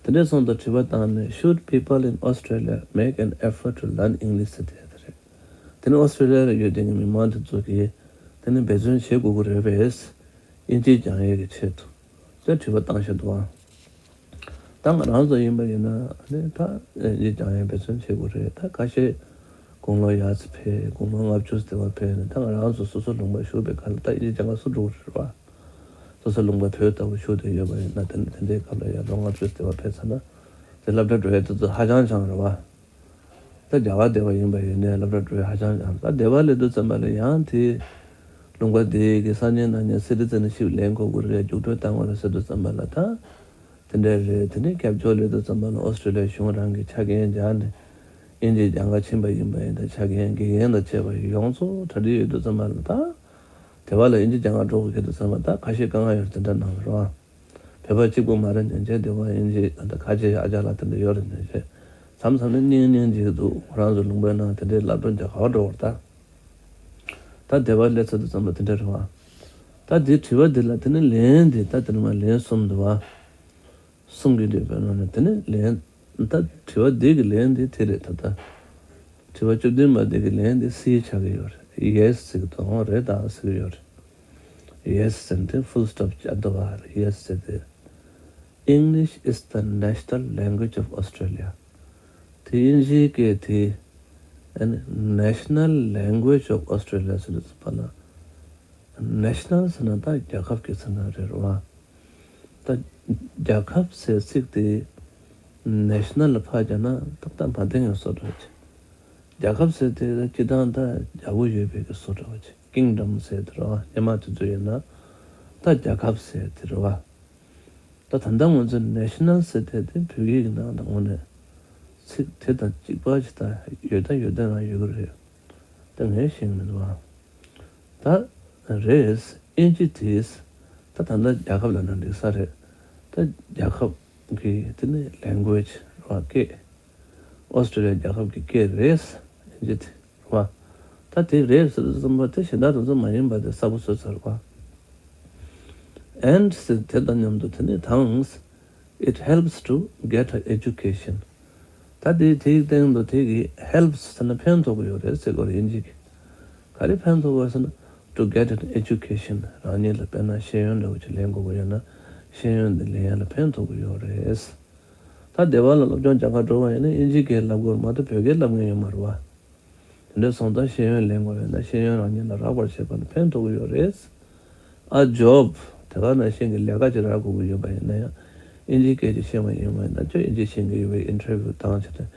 དེ། དེ་འདྲ་སོང་ཙང་དྲི་བ་བཏང་ནས་Should people in Australia make an effort to learn English ཟེར་དེ་དེ་རེད། དེ་ནི་ཨོ་སི་ཀྲི་ལི་ཡ་ལ་ཡོད་བསྡད་མཁན་མི་མང་དེ་ཚོ་གིས་དེ་ནི་འབད་བརྩོན་བྱེད་དགོས་ཀྱི་རེད་པས། དབྱིན་ཇི་སྦྱང་ཡས་ཀྱི་ཆེད་དུ་དེ་དྲི་བ་བཏང་བཞིན་འདུག་ཨང་། ད་ང་རང་ཚོ་ཡིན་པ་ཡིན་ན་ཨ་ནི་ད་དབྱིན་ཇི་སྦྱང་ཡས་འབད་བརྩོན་བྱེད་དགོས་རེད། ད་ཁ་ཤས་དགུང་ལོ་ཡར་ཙམ་ཕེབས། དགུང་ལོ་ལྔ་བཅུ་ཙམ་ཕེབས་ནས་ད་ང་རང་ཚོ་སོ་སོ་ལུང་པ་བཞུགས་པའི་ཁ་ལ་ད་དབྱིན་ཇི་སྦྱང་ག་སུ་འགྲོ་གི་རེད་བ། སོ་སོ་ལུང་པ་བོད་ལྟ་བུ་བཞུགས་བསྡད་ཡོད་པ་ཡིན་ན་དེ་ནི་དེ་འདྲའི་སྐབས་ལ་ཡར་ལོ་ལྔ་བཅུ་ཙམ་ཕེབས་ཚར་ན་དེ་སློབ་གྲྭ་འགྲོ་ཡས་དེ་ཚོ་ཧ་ཅང་ཅང་རེད་བ། ད་རྒྱ་གར་སྡེ་བ་ཡིན་པ་ཡིན་ནའི་སློབ་གྲྭ་འགྲོ་ཡ་ཧ་ཅང་ཡང་ད་སྡེ་བ་སླེབས་དུས་ཙམ་པ་ལ་ཡང་དེ་ལུང་པ་དེ་གི་སང་ཉིན་གནངས་ཉིན་སི་ཊི་ཛེན་ཤིབ་ལེན་དགོས་ཀྱི་རེད། རྒྱུགས་སྤྲོད་བཏང་དགོས་རེད་ཟེར་དུས་ཙམ་པ་ལ་ད་དེ་འདྲ་རེད། དེ་ནས་སྐྱབས་བཅོལ་སླེབས་དུས་ཙམ་པ་ལ་ཨོ་སི་ཀྲི་ལི་ཡ་གཞུང་རང་གི་ཆ་རྐྱེན་སྦྱར་ནས་ དབྱིན་ཇི་སྦྱང་ག་ཕྱིན་པ་ཡིན་པ་ཡིན་ད་ཆ་རྐྱེན་དགེ་རྒན་དང་བཅས་པ་ཡོངས་རྫོགས་གྲ་སྒྲིག་ཡོད་དུས་ཙམ་པ་ལ་ད། དེ་བ་ལ་དབྱིན་ཇི་སྦྱང་ག་འགྲོ་དགོས་ཀྱི་དུས་ཙམ་པ་ད་ཁ་ཤས་དཀའ་ངལ་ཡོད་དེ་འདྲ་གནང་རོགས། བོད་པ་གཅིག་པུ་མ་རེད་ཉན་ཆེ་དེ་བ་དབྱིན་ཇི་ད་ཁ་ཆེ་ཨ་ཅག་ལ་དེ་འདྲ་ཡོད་རེད་ཉན་ཆེ། མཚམས་མཚམས་ནས་སྙིང་སྙིང་རྗེ་གི་འདུག་ཁོ་རང་ཚོ་ལུང་པའི་ནང་དེ་འདྲའི་སློབ་སྟོན་རྒྱག་ག་བ་འགྲོ་བར་ད། ད་དེ་བ་སླེབས་ཚར་དུས་ཙམ་པ་དེ་འདྲ་རེད་བ། ད་དེ་དྲི་བ་འདི་ལ་དེ་ནི་ལན་འདི་ད་དེ་ནི་མ་ལན་གསུམ་འདུག་བ། གསུང་གི་འདོད་པའི་ནང་ནས་དེ་ནི་ལན། ད་དྲི་བ་འདི་གི་ལན་འདི་དེ་རེད་ད་ལྟ། དྲི་བ་བཅུ་བདུན་པ་འདི་གི་ལན་འདི་སི་ཆགས་ཀྱི་ཡོད་རེད། ཡེ་སི་ཟེར་གི་འདུག་རེད་དང་ཟེར་གི་ཡོད་རེད། ཡེ་སི་ཟེར་ཏེ་ཕུལ་སི་ཊོབ་བརྒྱབ་འདུག་བ། ཡེ་སི་ཟེར་ཏེ། English is the national language of Australia. དེ་དབྱིན་ཇིའི་སྐད་དེ་ཨ་ནི་National Language of Australia ཟེར་ཏེ་ཚུགས་པ་ལ། ནེ་ཤ་ནལ་ཟེར་ན་ད་རྒྱལ་ཁབ་ཀྱི་ཟེར་ན་རེད་རེད་བ། ད་རྒྱལ་ཁབ་ཟེར་ཚིག་དེ་ནེ་ཤ་ནལ་ལ་ཕར་བརྒྱབ་ན་ཏག་ཏག་མ་བསྟན་ཡང་བཟོ་འདྲ་བ་ཅིག་རྒྱལ་ཁབ་ཟེར་དེ་ད་སྤྱི་བཏང་ད་རྒྱལ་པོ་ཡོད་པའི་གི་བཟོ་འདྲ་བ་ཅིག་ཀིང་ཌམ་ཟེར་དེ་རེད་བ། སྔོན་མ་དུས་ཚོད་ཡིན་ན་ད་རྒྱལ་ཁབ་ཟེར་དེ་རེད་བ། ད་ད་ལྟ་ང་ཚོས་ནེ་ཤ་ནལ་ཟེར་དེ་དེ་བོད་ཡིག་གི་ནང་དུ་དངོས་གནས་ཚིག་དེ་དང་གཅིག་པ་ཅིག་ད་ཡོད་ད་ཡོད་ད་རང་ཡོད་གི་རེད། ད་ངས་ཤེས་ཀྱི་མི་འདུག་བ། ད་རེས་ཨིན་ཇི་དེས་ད་ད་ལྟ་རྒྱལ་ཁབ་ལབ་ན་འགྲིག་ས་རེད། ད་རྒྱལ་ཁབ་ཀྱི་དེ་ནི་ལེང་གུ་ཨེ་ཇི་རེད་བ། སྐད། ཨོ་སི་ཀྲོ་ལི་ཡ་རྒྱལ་ཁབ་ཀྱི་སྐད་རེད། ཨིན་ཇི་དེ་རེད་བ། ད་དེ་རེད་ཟེར་དུས་ཙམ་པ་དེ་གཞན་དག་དེ་ཚོ་མ་ཡིན་པ་དེ་གསལ་པོ་བཟོས་ཚར་བ། And ཟེར་དེ་དང་མཉམ་དུ་དེ་ནི་དང་། It helps to get an education. ད་དེ་དེའི་སྟེང་དུ་དེ་གི་helps ཟེར་ན་ཕན་ཐོགས་ཀྱི་ཡོད་རེད་ཟེར་གོ་རེད་ཨིན་ཇི་གི། ག་རེ་ཕན་ཐོགས་པ་ཟེར་ན་to get an education རང་ཉིད་ལ་དཔེར་ན་ཤེས་ཡོན་འདྲ་བོ་ཅིག་ལེན་དགོས་ཀྱི་ཡོད་ན་ཤེས་ཡོན་འདི་ལེན་ཡ་ལ་ཕན་ཐོགས་ཀྱི་ཡོད་རེད། ད་སྡེ་བ་ལ་སློབ་སྦྱོང་སྦྱང་ག་འགྲོ་བ་ཡིན་ན་ཨིན་ཇི་སྐད་བསླབ་དགོས་མ་གཏོགས་བོད་སྐད་བསླབ་མཁན་ཡོད་མ་རེད་བ། དེ་འདྲ་སོང་ཙང་ཤེས་ཡོན་ལེན་དགོས་པས་ན་ཤེས་ཡོན་རང་ཉིད་ལ་རག་པར་བྱེད་པ་ནི་ཕན་ཐོགས་ཀྱི་ཡོད་རེད། ཨ་ཇོབ། དེ་ག་ནང་བཞིན་གྱི་ལས་ཀ་ཅིག་རག་དགོས་ཀྱི་ཡོད་པ་ཡིན་ན་ཡང་ཨིན་ཇི་སྐད་ཅིག་ཤེས་པ་ཡིན་པ་ཡིན་ན་ཁྱོད་ཨིན་ཇི་ཤེས་ཀྱི་ཡོད་པའི་ཨིན་ཊར་བིའུ་བཏང་བྱས་ཏེ།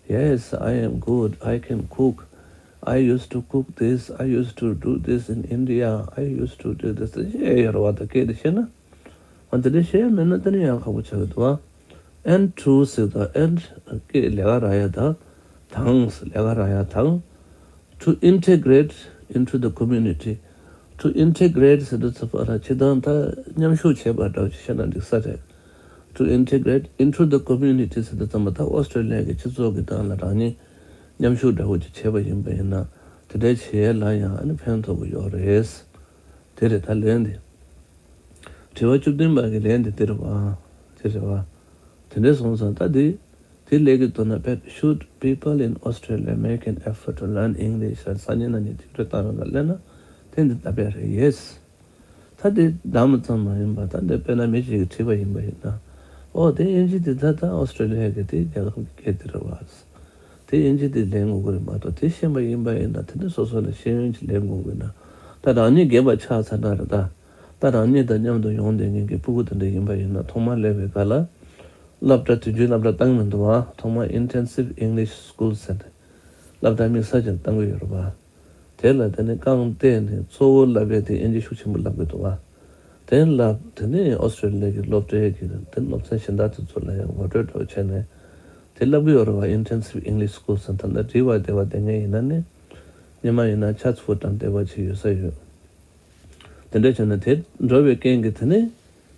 Yes, I am good. I can cook. I used to cook this. I used to do this in India. I used to do this. ཞེས་ཡོད་རེད་བ། ད་སྐད་དེ་ཤེས་ན། ཨ་འདི་འདྲ་བཤད་མེད་ན་དེ་ནི་ཡང་ཁག་པོ་ཆགས་ཀྱི་འདུག་ཨ། And to ཟེར་དང་and སྐད་ལས་ཀ་རག་ཡ་དང་། དང་ལས་ཀ་རག་ཡ་དང་། To integrate into the community. To integrate ཟེར་དུས་ཚོད་པ་ལ་ཇི་ལྟར་ད་མཉམ་ཞུགས་བྱེད་པ་འདྲ་བོ་ཅིག་བཤད་ན་འགྲིག་ས་རེད། To integrate into the community ཟེར་དུས་ཙམ་པ་ད་ཨོ་སི་ཀྲོ་ལི་ཡ་གི་སྤྱི་ཚོགས་ཀྱི་ནང་ལ་རང་ཉིད་མཉམ་ཞུགས་འདྲ་བོ་ཅིག་བྱས་པ་ཡིན་པ་ཡིན་ན་དེ་འདྲའི་བྱེད་ཡས་ལ་ཡང་ཨ་ནི་ཕན་ཐོགས་ཀྱི་ཡོད་རེད། དེ་རེད་ད་ལན་འདི། དྲི་བ་བཅུ་བདུན་པ་གི་ལན་འདི་འདི་རེད་བ། དེ་རེད་བ། དེ་འདྲ་སོང་ཙང་ད་འདི། དེ་ལས་ཀྱི་དོན་ན་བེད་should people in Australia make an effort to learn English ལ་སང་ཉིན་གནངས་ཉིན་དེ་འདྲ་བཏང་ཡོང་ན་ལབ་ན་དེ་འདི་ལྟ་བས་རེད་ཡེས། ད་དེ་བདམས་ཙམ་མ་ཡིན་པ་ད་འདི་དཔེར་ན་མི་གཅིག་གིས་བྲིས་པ་ཡིན་པ་ཡིན་ན། ཨོ་དེ་དབྱིན་ཇི་འདི་ད་ད་ཨོ་སི་ཀྲོ་ལི་ཡ་གི་དེ་རྒྱལ་ཁབ་ཀྱི་སྐད་དེ་རེད་བ། དེ་དབྱིན་ཇི་དེ་ལེན་དགོས་ཀྱི་རེད་མ་གཏོགས་དེ་ཤེས་པ་ཡིན་པ་ཡིན་ན་དེ་འདྲ་སོ་སོ་ལ་ཤེས་ཡོན་ཅིག་ལེན་དགོས་ཀྱི་ན། ད་རང་ཉིད་རྒན་པ་ཆགས་ཚར་ན་རེད་ད། ད་རང་ཉིད་དང་མཉམ་དུ་ཡོང་བསྡད་མཁན་གྱི་སྤུ་གུ་དེ་འདྲ་ཡིན་པ་ཡིན་ན་ཐོག་མར་སླེབས་པའི་སྐབས་ལ། སློབ་གྲྭ་དུས་རྒྱུན་སློབ་གྲྭ་བཏང་མི་འདུག་བ། ཐོག་མར་Intensive English School ཟེར་ནས་སློབ་གྲྭ་དམིགས་བསལ་ཅིག་བཏང་གི་ཡོད་རེད་བ། དེ་ལ་དེ་ནི་རྐང་བལྟས་ནས་གཙོ་བོ་བསླབ་པའི་དེ་དབྱིན་ཇི་ཤུགས་ཆེན་པོ་བསླབ་ཀྱི་འདུག་བ། དེ་བསླབ་དེ་ནི་ཨོ་སི་ཀྲོ་ལི་ཡ་གི་སློབ་གྲྭའི་གི་དེ་སློབ་ཚན་གཞན་དག་དེ་ཚོ་ལ་ཡང་ངོ་སྤྲོད་འདྲ་བོ་བྱས་ནས་དེ་བསླབ་ཀྱི་ཡོད་རེད་བ། Intensive English School ཟེར་ད་ལྟ་འབྲི་བ་བདེ་བ་བསྡད་མཁན་ཡིན་ན་ནི་སྔོན་མ་ཡིན་ན་ཆ་ཚུར་དང་བདེ་བ་ཅིག་ཡོད་ས་ཡོད། དེ་འདྲ་བྱས་ན་དེ་འགྲོ་བའི་རྐྱེན་གྱིས་དེ་ནི་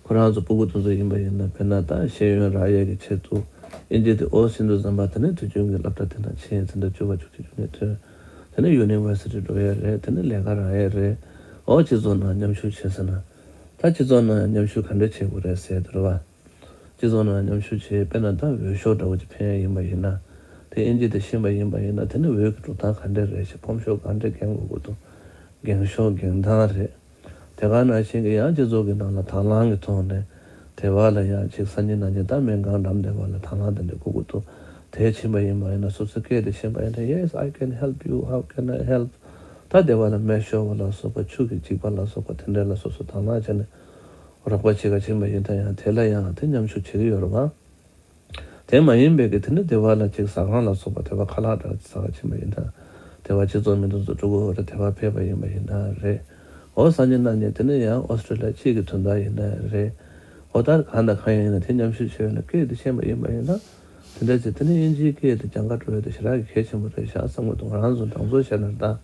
ཁོ་རང་ཚོ་སྤུ་གུ་དེ་ཚོ་ཡིན་པ་ཡིན་ན་དཔེར་ན་ད་ཤེས་ཡོན་རག་ཡས་ཀྱི་ཆེད་དུ་དབྱིན་ཇི་དེ་ཨོ་ཤེས་དུས་ཙམ་པ་དེ་ནི་དུས་རྒྱུན་གྱི་སློབ་གྲྭ་དེ་ནང་ཕྱིན་ཚེ་འདྲ་བཅུ་པ་བཅུ་གཅིག་བཅུ་གཉིས་ཐོན། དེ་ནི་ཡུ་ནི་ཝར་སི་ཊི་འགྲོ་ཡས་རེད། དེ་ནི་ལས་ཀ་རག་ཡས་རེད། ཨོ་སྤྱི་ཚོགས་ནང་མཉམ་ཞུགས་བྱེད་ཟེར་ན། ད་སྤྱི་ཚོགས་ནང་མཉམ་ཞུགས་ག་འདྲ་བྱེད་དགོས་རེད་ཟེར་དེ་རེད་བ། སྤྱི་ཚོགས་ནང་མཉམ་ཞུགས་བྱེད་དཔེར་ན་ད་འོས་ཤོག་འདྲ་བོ་ཅིག་འཕེན་ཡས་ཡིན་པ་ཡིན་ན། དེ་དབྱིན་ཇི་དེ་ཤེས་པ་ཡིན་པ་ཡིན་ན་དེ་ནི་འོས་ཀྱི་འགྲོ་སྟངས་ག་འདྲ་རེད་ཞེས་ཕོམ་ཤོག་ག་འདྲ་འགེངས་དགོས་ཀྱི་འདུག་འགེངས་ཤོག་འགེངས་སྟངས་རེད། དེ་ག་ནང་བཞིན་གྱི་ཡང་སྤྱི་ཚོགས་ཀྱི་ནང་ལ་དང་བླངས་ཀྱི་ཐོག་ནས་དེ་བ་ལ་ཡང་ཅིག་སང་ཉིན་གནངས་ཉིན་ད་སྨན་ཁང་འགྲམ་དེ་བ་ལ་དང་བླངས་དེ་འདྲ་བསྐུར་དགོས་འདུག་དེ་ཕྱིན་པ་ཡིན་པ་ཡིན་ན་སོ་སོའི་སྐད་དེ་ཤེས་པ་ཡིན་ན། Yes, I can help you. How can I help? ད་དེ་བ་ལ་སྨན་ཤོར་བ་ལ་སོགས་པ་ཆུ་གི་འཇིགས་པ་ལ་སོགས་པ་དེ་འདྲ་ལ་སོ་སོ་དང་བླངས་བྱས་ནས་རོགས་པ་བྱེད་ག་ཕྱིན་པ་ཡིན་ད་ཡང་དེ་ལ་ཡང་དེ་མཉམ་ཞུགས་བྱེད་ཀྱི་ཡོད་རེད་བ། དེ་མ་ཡིན་པའི་གི་དེ་ནི་དེ་བ་ལ་ཅིག་ཟ་ཁང་ལ་སོགས་པ་དེ་བ་ཁ་ལག་འདྲ་ཟ་ག་ཕྱིན་པ་ཡིན་ད། དེ་བ་སྤྱི་ཚོགས་མི་འདུག་ཚོ་ཕྲུ་གུ་རེ་དེ་བ་ཕེབས་པ་ཡིན་པ་ཡིན་ན་རེད། ཨོ་སང་ཉིན་གནངས་ཉིན་དེ་ནི་ཡང་ཨོ་སི་ཀྲོ་ལི་ཡ་གཅིག་གི་དོན་དག་ཡིན་ན་རེད། ཨོ་ད་གང་དང་གང་ཡིན་ན་དེ་མཉམ་ཞུགས་བྱས་ཡོད་ན་སྐད་དེ་ཤེས་པ་ཡིན་པ་ཡིན་ན། དེ་འདྲ་བྱས་དེ་ནས་དབྱིན་ཇིའི་སྐད་དེ་སྦྱང་ག་འགྲོ་ཡ་དེ་ཞེ་དྲག་གི་གལ་ཆེན་པོ་རེད་ཤག་བསམ་གྱི་འདུག་ང་རང་ཚོ་འདྲ་མཚོ་བཤད་ན་ད།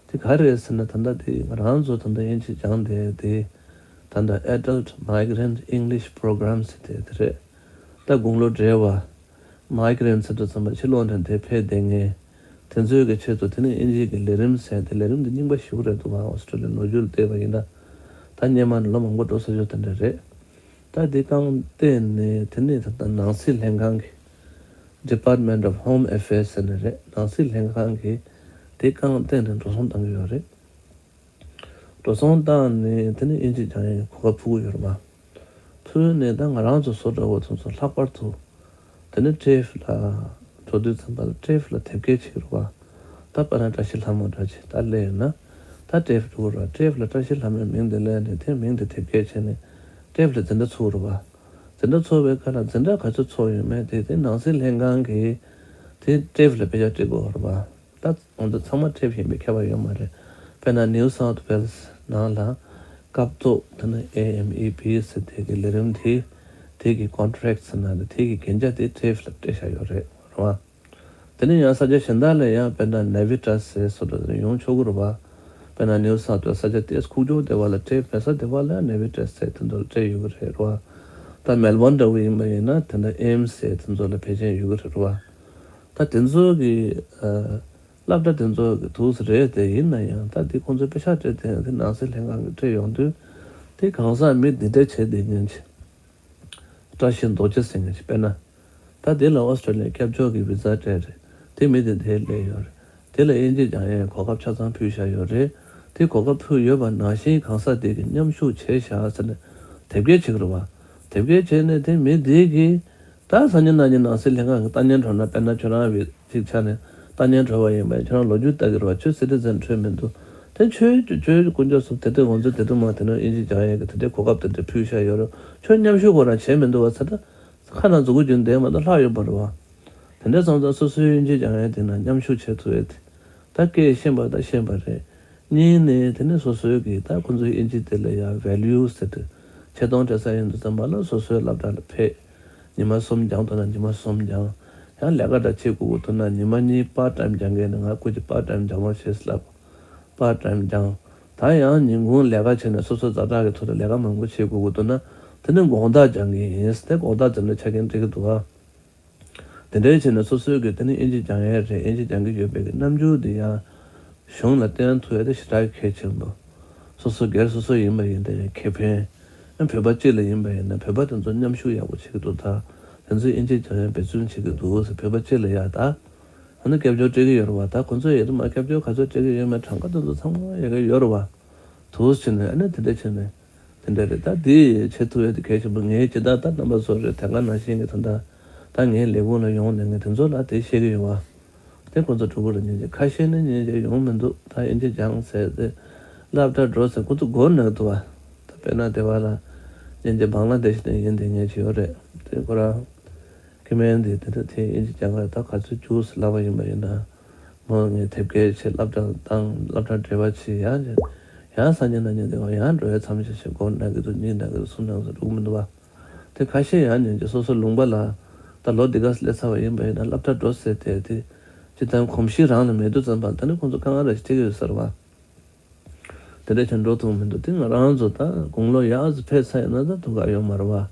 དེ་ག་རེད་ཟེར་ན་ད་ལྟ་དེ་ང་རང་ཚོ་ད་ལྟ་དབྱིན་ཇི་སྦྱངས་བསྡད་དེ། ད་ལྟ་Adult Migrant English Program ཟེར་དེ་དེ་རེད། ད་དགུང་ལོ་བགྲེས་པ། Migrant ཟེར་དུས་ཙམ་པ་ཕྱི་ལོགས་ནས་འདིར་ཕེབས་བསྡད་མཁན། དེ་ཚོའི་གི་ཆེད་དུ་དེ་ནས་དབྱིན་ཇིའི་གི་ལས་རིམ་ཟེར་དེ་ལས་རིམ་དེ་རྙིང་པ་ཞིག་རེད་འདུག་བ། ཨོ་སི་ཀྲོ་ལི་ཡའི་ལོ་རྒྱུས་ལ་བལྟས་པ་ཡིན་ན། ད་སྔོན་མ་ནས་ལོ་མང་པོ་འགྲོ་ས་ཞོར་དེ་འདྲ་རེད། ད་དེ་རྐང་སྟེང་ནས་དེ་ནས་ད་ལྟ་ནང་སྲིད་ལྷན་ཁང་གི། Department of Home Affairs ཟེར་ནས་རེད། ནང་སྲིད་ལྷན་ཁང་གིས་དེ་རྐང་སྟེང་ནས་འགྲོ་སོང་བཏང་གི་ཡོད་རེད། འགྲོ་སོང་བཏང་ནས་དེ་ནས་དབྱིན་ཇི་སྦྱང་ཡས་གོ་སྐབས་ཕུལ་གྱི་ཡོད་རེད་པ། ཕུལ་ནས་ད་ང་རང་ཚོ་བཟོ་འདྲ་བོ་ཚོ་ཚོ་ལྷག་པར་དུ་དེ་ནས་ཊེབ་ལ་འགྲོ་དུས་ཙམ་པ་ལ་ཊེབ་ལ་དེབ་སྐྱེལ་བྱེད་ཀྱི་རེད་པ། ད་དཔེར་ན་བཀྲ་ཤིས་ལྷ་མོ་འདྲ་ཅིག་ད་སླེབས་ཡོད་ན། ད་ཊེབ་འགྲོ་གི་རེད་པ། ཊེབ་ལ་བཀྲ་ཤིས་ལྷ་མོའི་མིང་དེ་སླེབས་ནས་དེ་མིང་དེ་དེབ་སྐྱེལ་བྱས་ནས་ཊེབ་ལ་འཛིན་གྲྭ་ཚུགས་རེད་པ། འཛིན་གྲྭ་ཚུགས་པའི་ཁ་ལ་འཛིན་གྲྭ་ག་ཚོད་ཚུགས་ཡོད་མེད་དེ་དེ་ནང་སྲིད་ལྷན་ཁང་གིས་དེ་ཊེབ་ལ་དཔེ་ཆ་སྤྲད་དགོས་རེད་པ། ད་ང་ཚོ་ཚང་མ་ཊེབ་ཡིན་པའི་ཁྱད་པར་ཡོད་མ་རེད། དཔེར་ན་New South Wales ནང་ལ་སྐབས་ཐོག་དེ་ནི་ཨེ་ཨེམ་ཨི་བི་ཟེར་དེ་གི་ལས་རིམ་དེ་དེ་གི་ཀོན་ཊེག་ཟེར་ན་དེ་གི་གན་རྒྱ་དེ་ཊེབ་ལ་སྤྲད་བཞག་ཡོད་རེད་རེད་པ། དེ་ནས་ཡང་ས་ཆ་གཞན་དག་ལ་ཡང་དཔེར་ན་Navitas ཟེར་སོགས་ལ་ཡོང་ཆོག་གི་རེད་པ། དཔེར་ན་New South Wales ས་ཆ་ཏོག་ཙམ་ཁུག་ཀྱོག་དེ་པ་ལ་ཊེབ་མེད་ས་དེ་པ་ལ་Navitas ཟེར་དེ་ཚོ་ལ་སྤྲད་ཡོད་གི་རེད་རེད་པ། ད་Melbourne འདྲ་བོ་ཡིན་པ་ཡིན་ན་དེ་འདྲ་ཨེམ་སི་ཟེར་དེ་ཚོ་ལ་ཕལ་ཆེར་ཡོད་གི་རེད་རེད་པ། ད་དེ་ཚོ་གི་ཨ་སློབ་གྲྭ་དེ་ཚོ་གི་འདུག་སེ་རེད་དེ། ཡིན་ན་ཡང་ད་དེ་ཁོང་ཚོས་དཔེ་ཆ་སྤྲད་དེ་དེ་ནང་སྲིད་ལྷན་ཁང་གིས་སྤྲད་ཡོང་དུས་དེ་གང་ཟག་མི་འདི་འདྲ་བྱས་བསྡད་མཁན་ཅིག་བཀྲ་ཤིས་རྡོ་རྗེ་ཟེར་མཁན་ཅིག་དཔེར་ན། ད་དེ་ལ་ཨོ་སི་ཀྲོ་ལི་ཡའི་སྐྱབས་བཅོལ་གྱི་བི་ཛ་སྤྲད་རེད། དེ་མི་དེ་དེར་སླེབས་ཡོད་རེད། དེ་ལ་དབྱིན་ཇི་སྦྱང་ཡས་གོ་སྐབས་ཆ་ཚང་ཕུལ་བཞག་ཡོད་རེད། དེ་གོ་སྐབས་ཕུལ་ཡོད་པ་ནང་བཞིན་གང་ཟག་དེ་གིས་མཉམ་ཞུགས་བྱས་བཞག་ཟེར་ནས་དེབ་སྐྱེལ་བྱེད་ཀྱི་རེད་པ། དེབ་སྐྱེལ་བྱས་ནས་དེ་མི་དེ་གིས་ད་སང་ཉིན་གནངས་ཉིན་ནང་སྲིད་ལྷན་ཁང་གི་ལྟ་ཉན་འགྲོ་ན། དཔེར་ན་ཁྱོད་རང་བི་ཅིག་ཆ་ནས་ལྟ་ཉན་འགྲོ་བ་ཡིན་པ་ཡིན་ན་ཁྱོད་རང་ལོ་རྒྱུས་ལྟ་གི་རེད་པ། ཁྱོད་སི་ཊི་ཛན་འཕྲོད་མི་འདུག་དེ་ཁྱོད་ཁྱོད་དཀོན་མཆོག་གསུམ་དེ་དུས་ང་ཚོ་དེ་དུས་མ་དེ་ནས་དབྱིན་ཇི་སྦྱང་ཡས་ཀྱི་དེ་འདྲའི་གོ་སྐབས་དེ་འདྲ་ཕུལ་བཞག་ཡོད་རེད། ཁྱོད་མཉམ་ཞུགས་ཁོ་རང་བྱས་མི་འདུག་པ་ཟེར་ན། ཁ་ནང་མཛུ་གུ་རྒྱུག་བསྡད་མ་གཏོགས་ལྷག་ཡོད་མ་རེད་པ། དེ་འདྲ་སོང་ཙང་སོ་སོའི་དབྱིན་ཇི་སྦྱང་ཡས་དེ་ན་མཉམ་ཞུགས་བྱེད་ཐུབ་ཡས་དེ། ད་སྐད་ཤེས་པ་ད་ཤེས་པ་རེད། གཉིས་ནས་དེ་ནས་སོ་སོའི་གི་ད་ཁོ་ཚོའི་དབྱིན་ཇི་དེ་ལ་ཡང་ཝེ་ལུ་ཟེར་དུས་ཆེ་མཐོང་སྤྲད་ས་ཡིན་དུས་ཙམ་པ་ལ་སོ་སོའི་སློབ་གྲྭ་ལ་ཕེབས། ཉི་མ་གསུམ་སྦྱང་ཐུབ་ན་ཉི་མ་གསུམ་སྦྱང་། ཡང་ལས་ཀ་འདྲ་བྱེད་དགོས་ཀྱི་འདུག་ན་ཉི་མ་གཉིས་པར་ཊའིམ་སྦྱང་མཁན་ནི་ང་ཁོ་གི་པར་ཊའིམ་སྦྱང་རོགས་བྱེད་ལབ། པར་ཊའིམ་སྦྱང་། ད་ཡང་ཉིན་གུང་ལས་ཀ་བྱས་ནས་སོ་སོ་ཛ་དྲག་གི་ཐོག་ལ་ལས་ཀ་མང་པོ་བྱེད་དགོས་ཀྱི་འདུག་ན་དེ་ནི་དགོང་དག་སྦྱང་གི་ཡིན། དེ་དགོང་དག་འཛིན་གྲྭ་ཆ་རྐྱེན་སྤྲད་ཀྱི་འདུག་ཨ། དེ་འདྲའི་བྱས་ནས་སོ་སོའི་གི་དེ་ནི་དབྱིན་ཇི་སྦྱང་ཡས་རེད། དབྱིན་ཇི་སྦྱང་གི་ཡོད་པའི་གི་རྣམ་འགྱུར་འདི་ཡང་གཞུང་ལ་བསྟན་ཐུབ་ཡས་དེ་ཞེ་དྲག་གལ་ཆེན་པོ། སོ་སོ་སྒེར་སོ་སོ་ཡིན་པ་ཡིན་ན་ཡང་ཁེ་ཕན། ཨ་བོད་པ་སྤྱི་ལ་ཡིན་པ་ཡིན་ན་བོད་པ་དེ་ཚོ་མཉམ་ཞུགས་ཡག་པོ་བྱེད་ཀྱི་འདུག་ད་དེ་ཚོས་དབྱིན་ཇི་སྦྱང་ཡས་འབད་བརྩོན་བྱེད་ཀྱི་འདུག་ཟེར། བོད་པ་སྤྱི་ལ་ཡ་ད། ཨ་ནི་སྐྱབས་བཅོལ་སྤྲད་ཀྱི་ཡོད་རེད་བ། ད་ཁོ་ཚོས་ཡ་དེ་མ་སྐྱབས་བཅོལ་ག་ཚོད་སྤྲད་ཀྱི་ཡོད་མེད་གྲངས་ཀ་དེ་ཚོ་ཚང་མ་ཡ་གི་ཡོད་རེད་བ། དུས་ཕྱིན་ནས་ཨ་ནི་དེ་འདྲ་བྱས་ནས་དེ་འདྲ་རེད། ད་དེ་བྱེད་ཐུབ་ཡ་དེ་གལ་ཆེན་པོ། ངས་ཇི་ལྟར་ད་རྣམ་པ་ཚོ་རེད་དེ་ག་ནང་བཞིན་གྱི་ད་ད་ད་ངའི་ལས་ཁུངས་ལ་ཡོང་ནས་ངས་དེ་ཚོ་ལ་དེ་བཤད་ཀྱི་ཡོད་བ། དེ་ཁོ་ཚོ་གྲུ་གུ་ལ་ཉན་གྱི་ཁ་ཤས་ནི་ཉན་གྱི་ཡོང་མི་འདུག་ད་དབྱིན་ཇི་སྦྱངས་ཟེར་ཏེ་སློབ་གྲྭ་འགྲོ་ཟེར་ཁོ་ཚོ་མགོ་ན་གི་འདུག་བ། ད་དཔེར་ན་དེ་བ་ལ་ཉན་གྱི་བང་ལ་དེ་ཤི་ནས་ཡིན་དེ་ངས་བྱས་ཡོད་རེད། དེ་ཁོ་རང་སྐྱེ་དམན་དེ་དེ་འདྲ་དེ་དབྱིན་ཇི་སྦྱང་ག་ད་ག་ཚོད་རྒྱུགས་ལབ་པ་ཡིན་པ་ཡིན་ན། མོ་ངས་དེབ་སྐྱེལ་བྱས་སློབ་གྲྭ་བཏང་། སློབ་གྲྭ་འབྲེལ་བ་བྱས། ཡང་ཡང་སང་ཉིན་གནངས་ཉིན་དེ་བ་ཡང་འགྲོ་ཡ་མཚམས་ཤིག་ཤིག་མགོ་ན་གི་འདུག་གཉིད་ན་གི་འདུག་གསུམ་ན་གི་འདུག་འགྲོ་གི་མི་འདུག་བ། དེ་ཁ་ཤས་ཡང་ཉོན་གྱི་སོ་སོ་ལུང་པ་ལ་ད་ལོ་འདི་ག་སླེབས་ཚར་བ་ཡིན་པ་ཡིན་ན་སློབ་གྲྭ་འགྲོ་ཟེར་དེ་དེ་ཅི་ལྟར་གོམས་གཤིས་རང་ལ་མེད་དུས་ཙམ་པ་ད་ནི་ཁོང་ཚོ་དཀའ་ངལ་ར་ཞིག་འཕྲད་ཀྱི་ཡོད་ས་རེད་བ། དེ་འདྲ་བྱས་འགྲོ་ཐུབ་མི་འདུག་དེ་ང་རང་ཚོ་ད་དགུང་ལོ་ཡག་ཙམ་ཕེབས་ཚར་ཡིན་ན་ད་ཐུག་ག་ཡོད་མ་རེད་བ།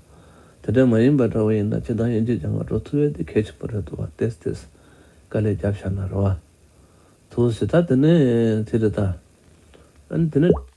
དེ་འདྲ་མ་ཡིན་པ་འདྲ་བོ་ཡིན་ན་སྤྱིར་བཏང་དབྱིན་ཇི་སྦྱང་ག་འགྲོ་ཐུབ་ཡས་དེ་གལ་ཆེན་པོ་རེད་འདུག་བ། ཏེས་ཏེས་དཀའ་ལས་རྒྱབ་བཞག་ན་རེད་བ། ཐུགས་སྲས་ད་དེ་ནས་དེ་རེད་ད། ཨ་ནི་དེ་ནས་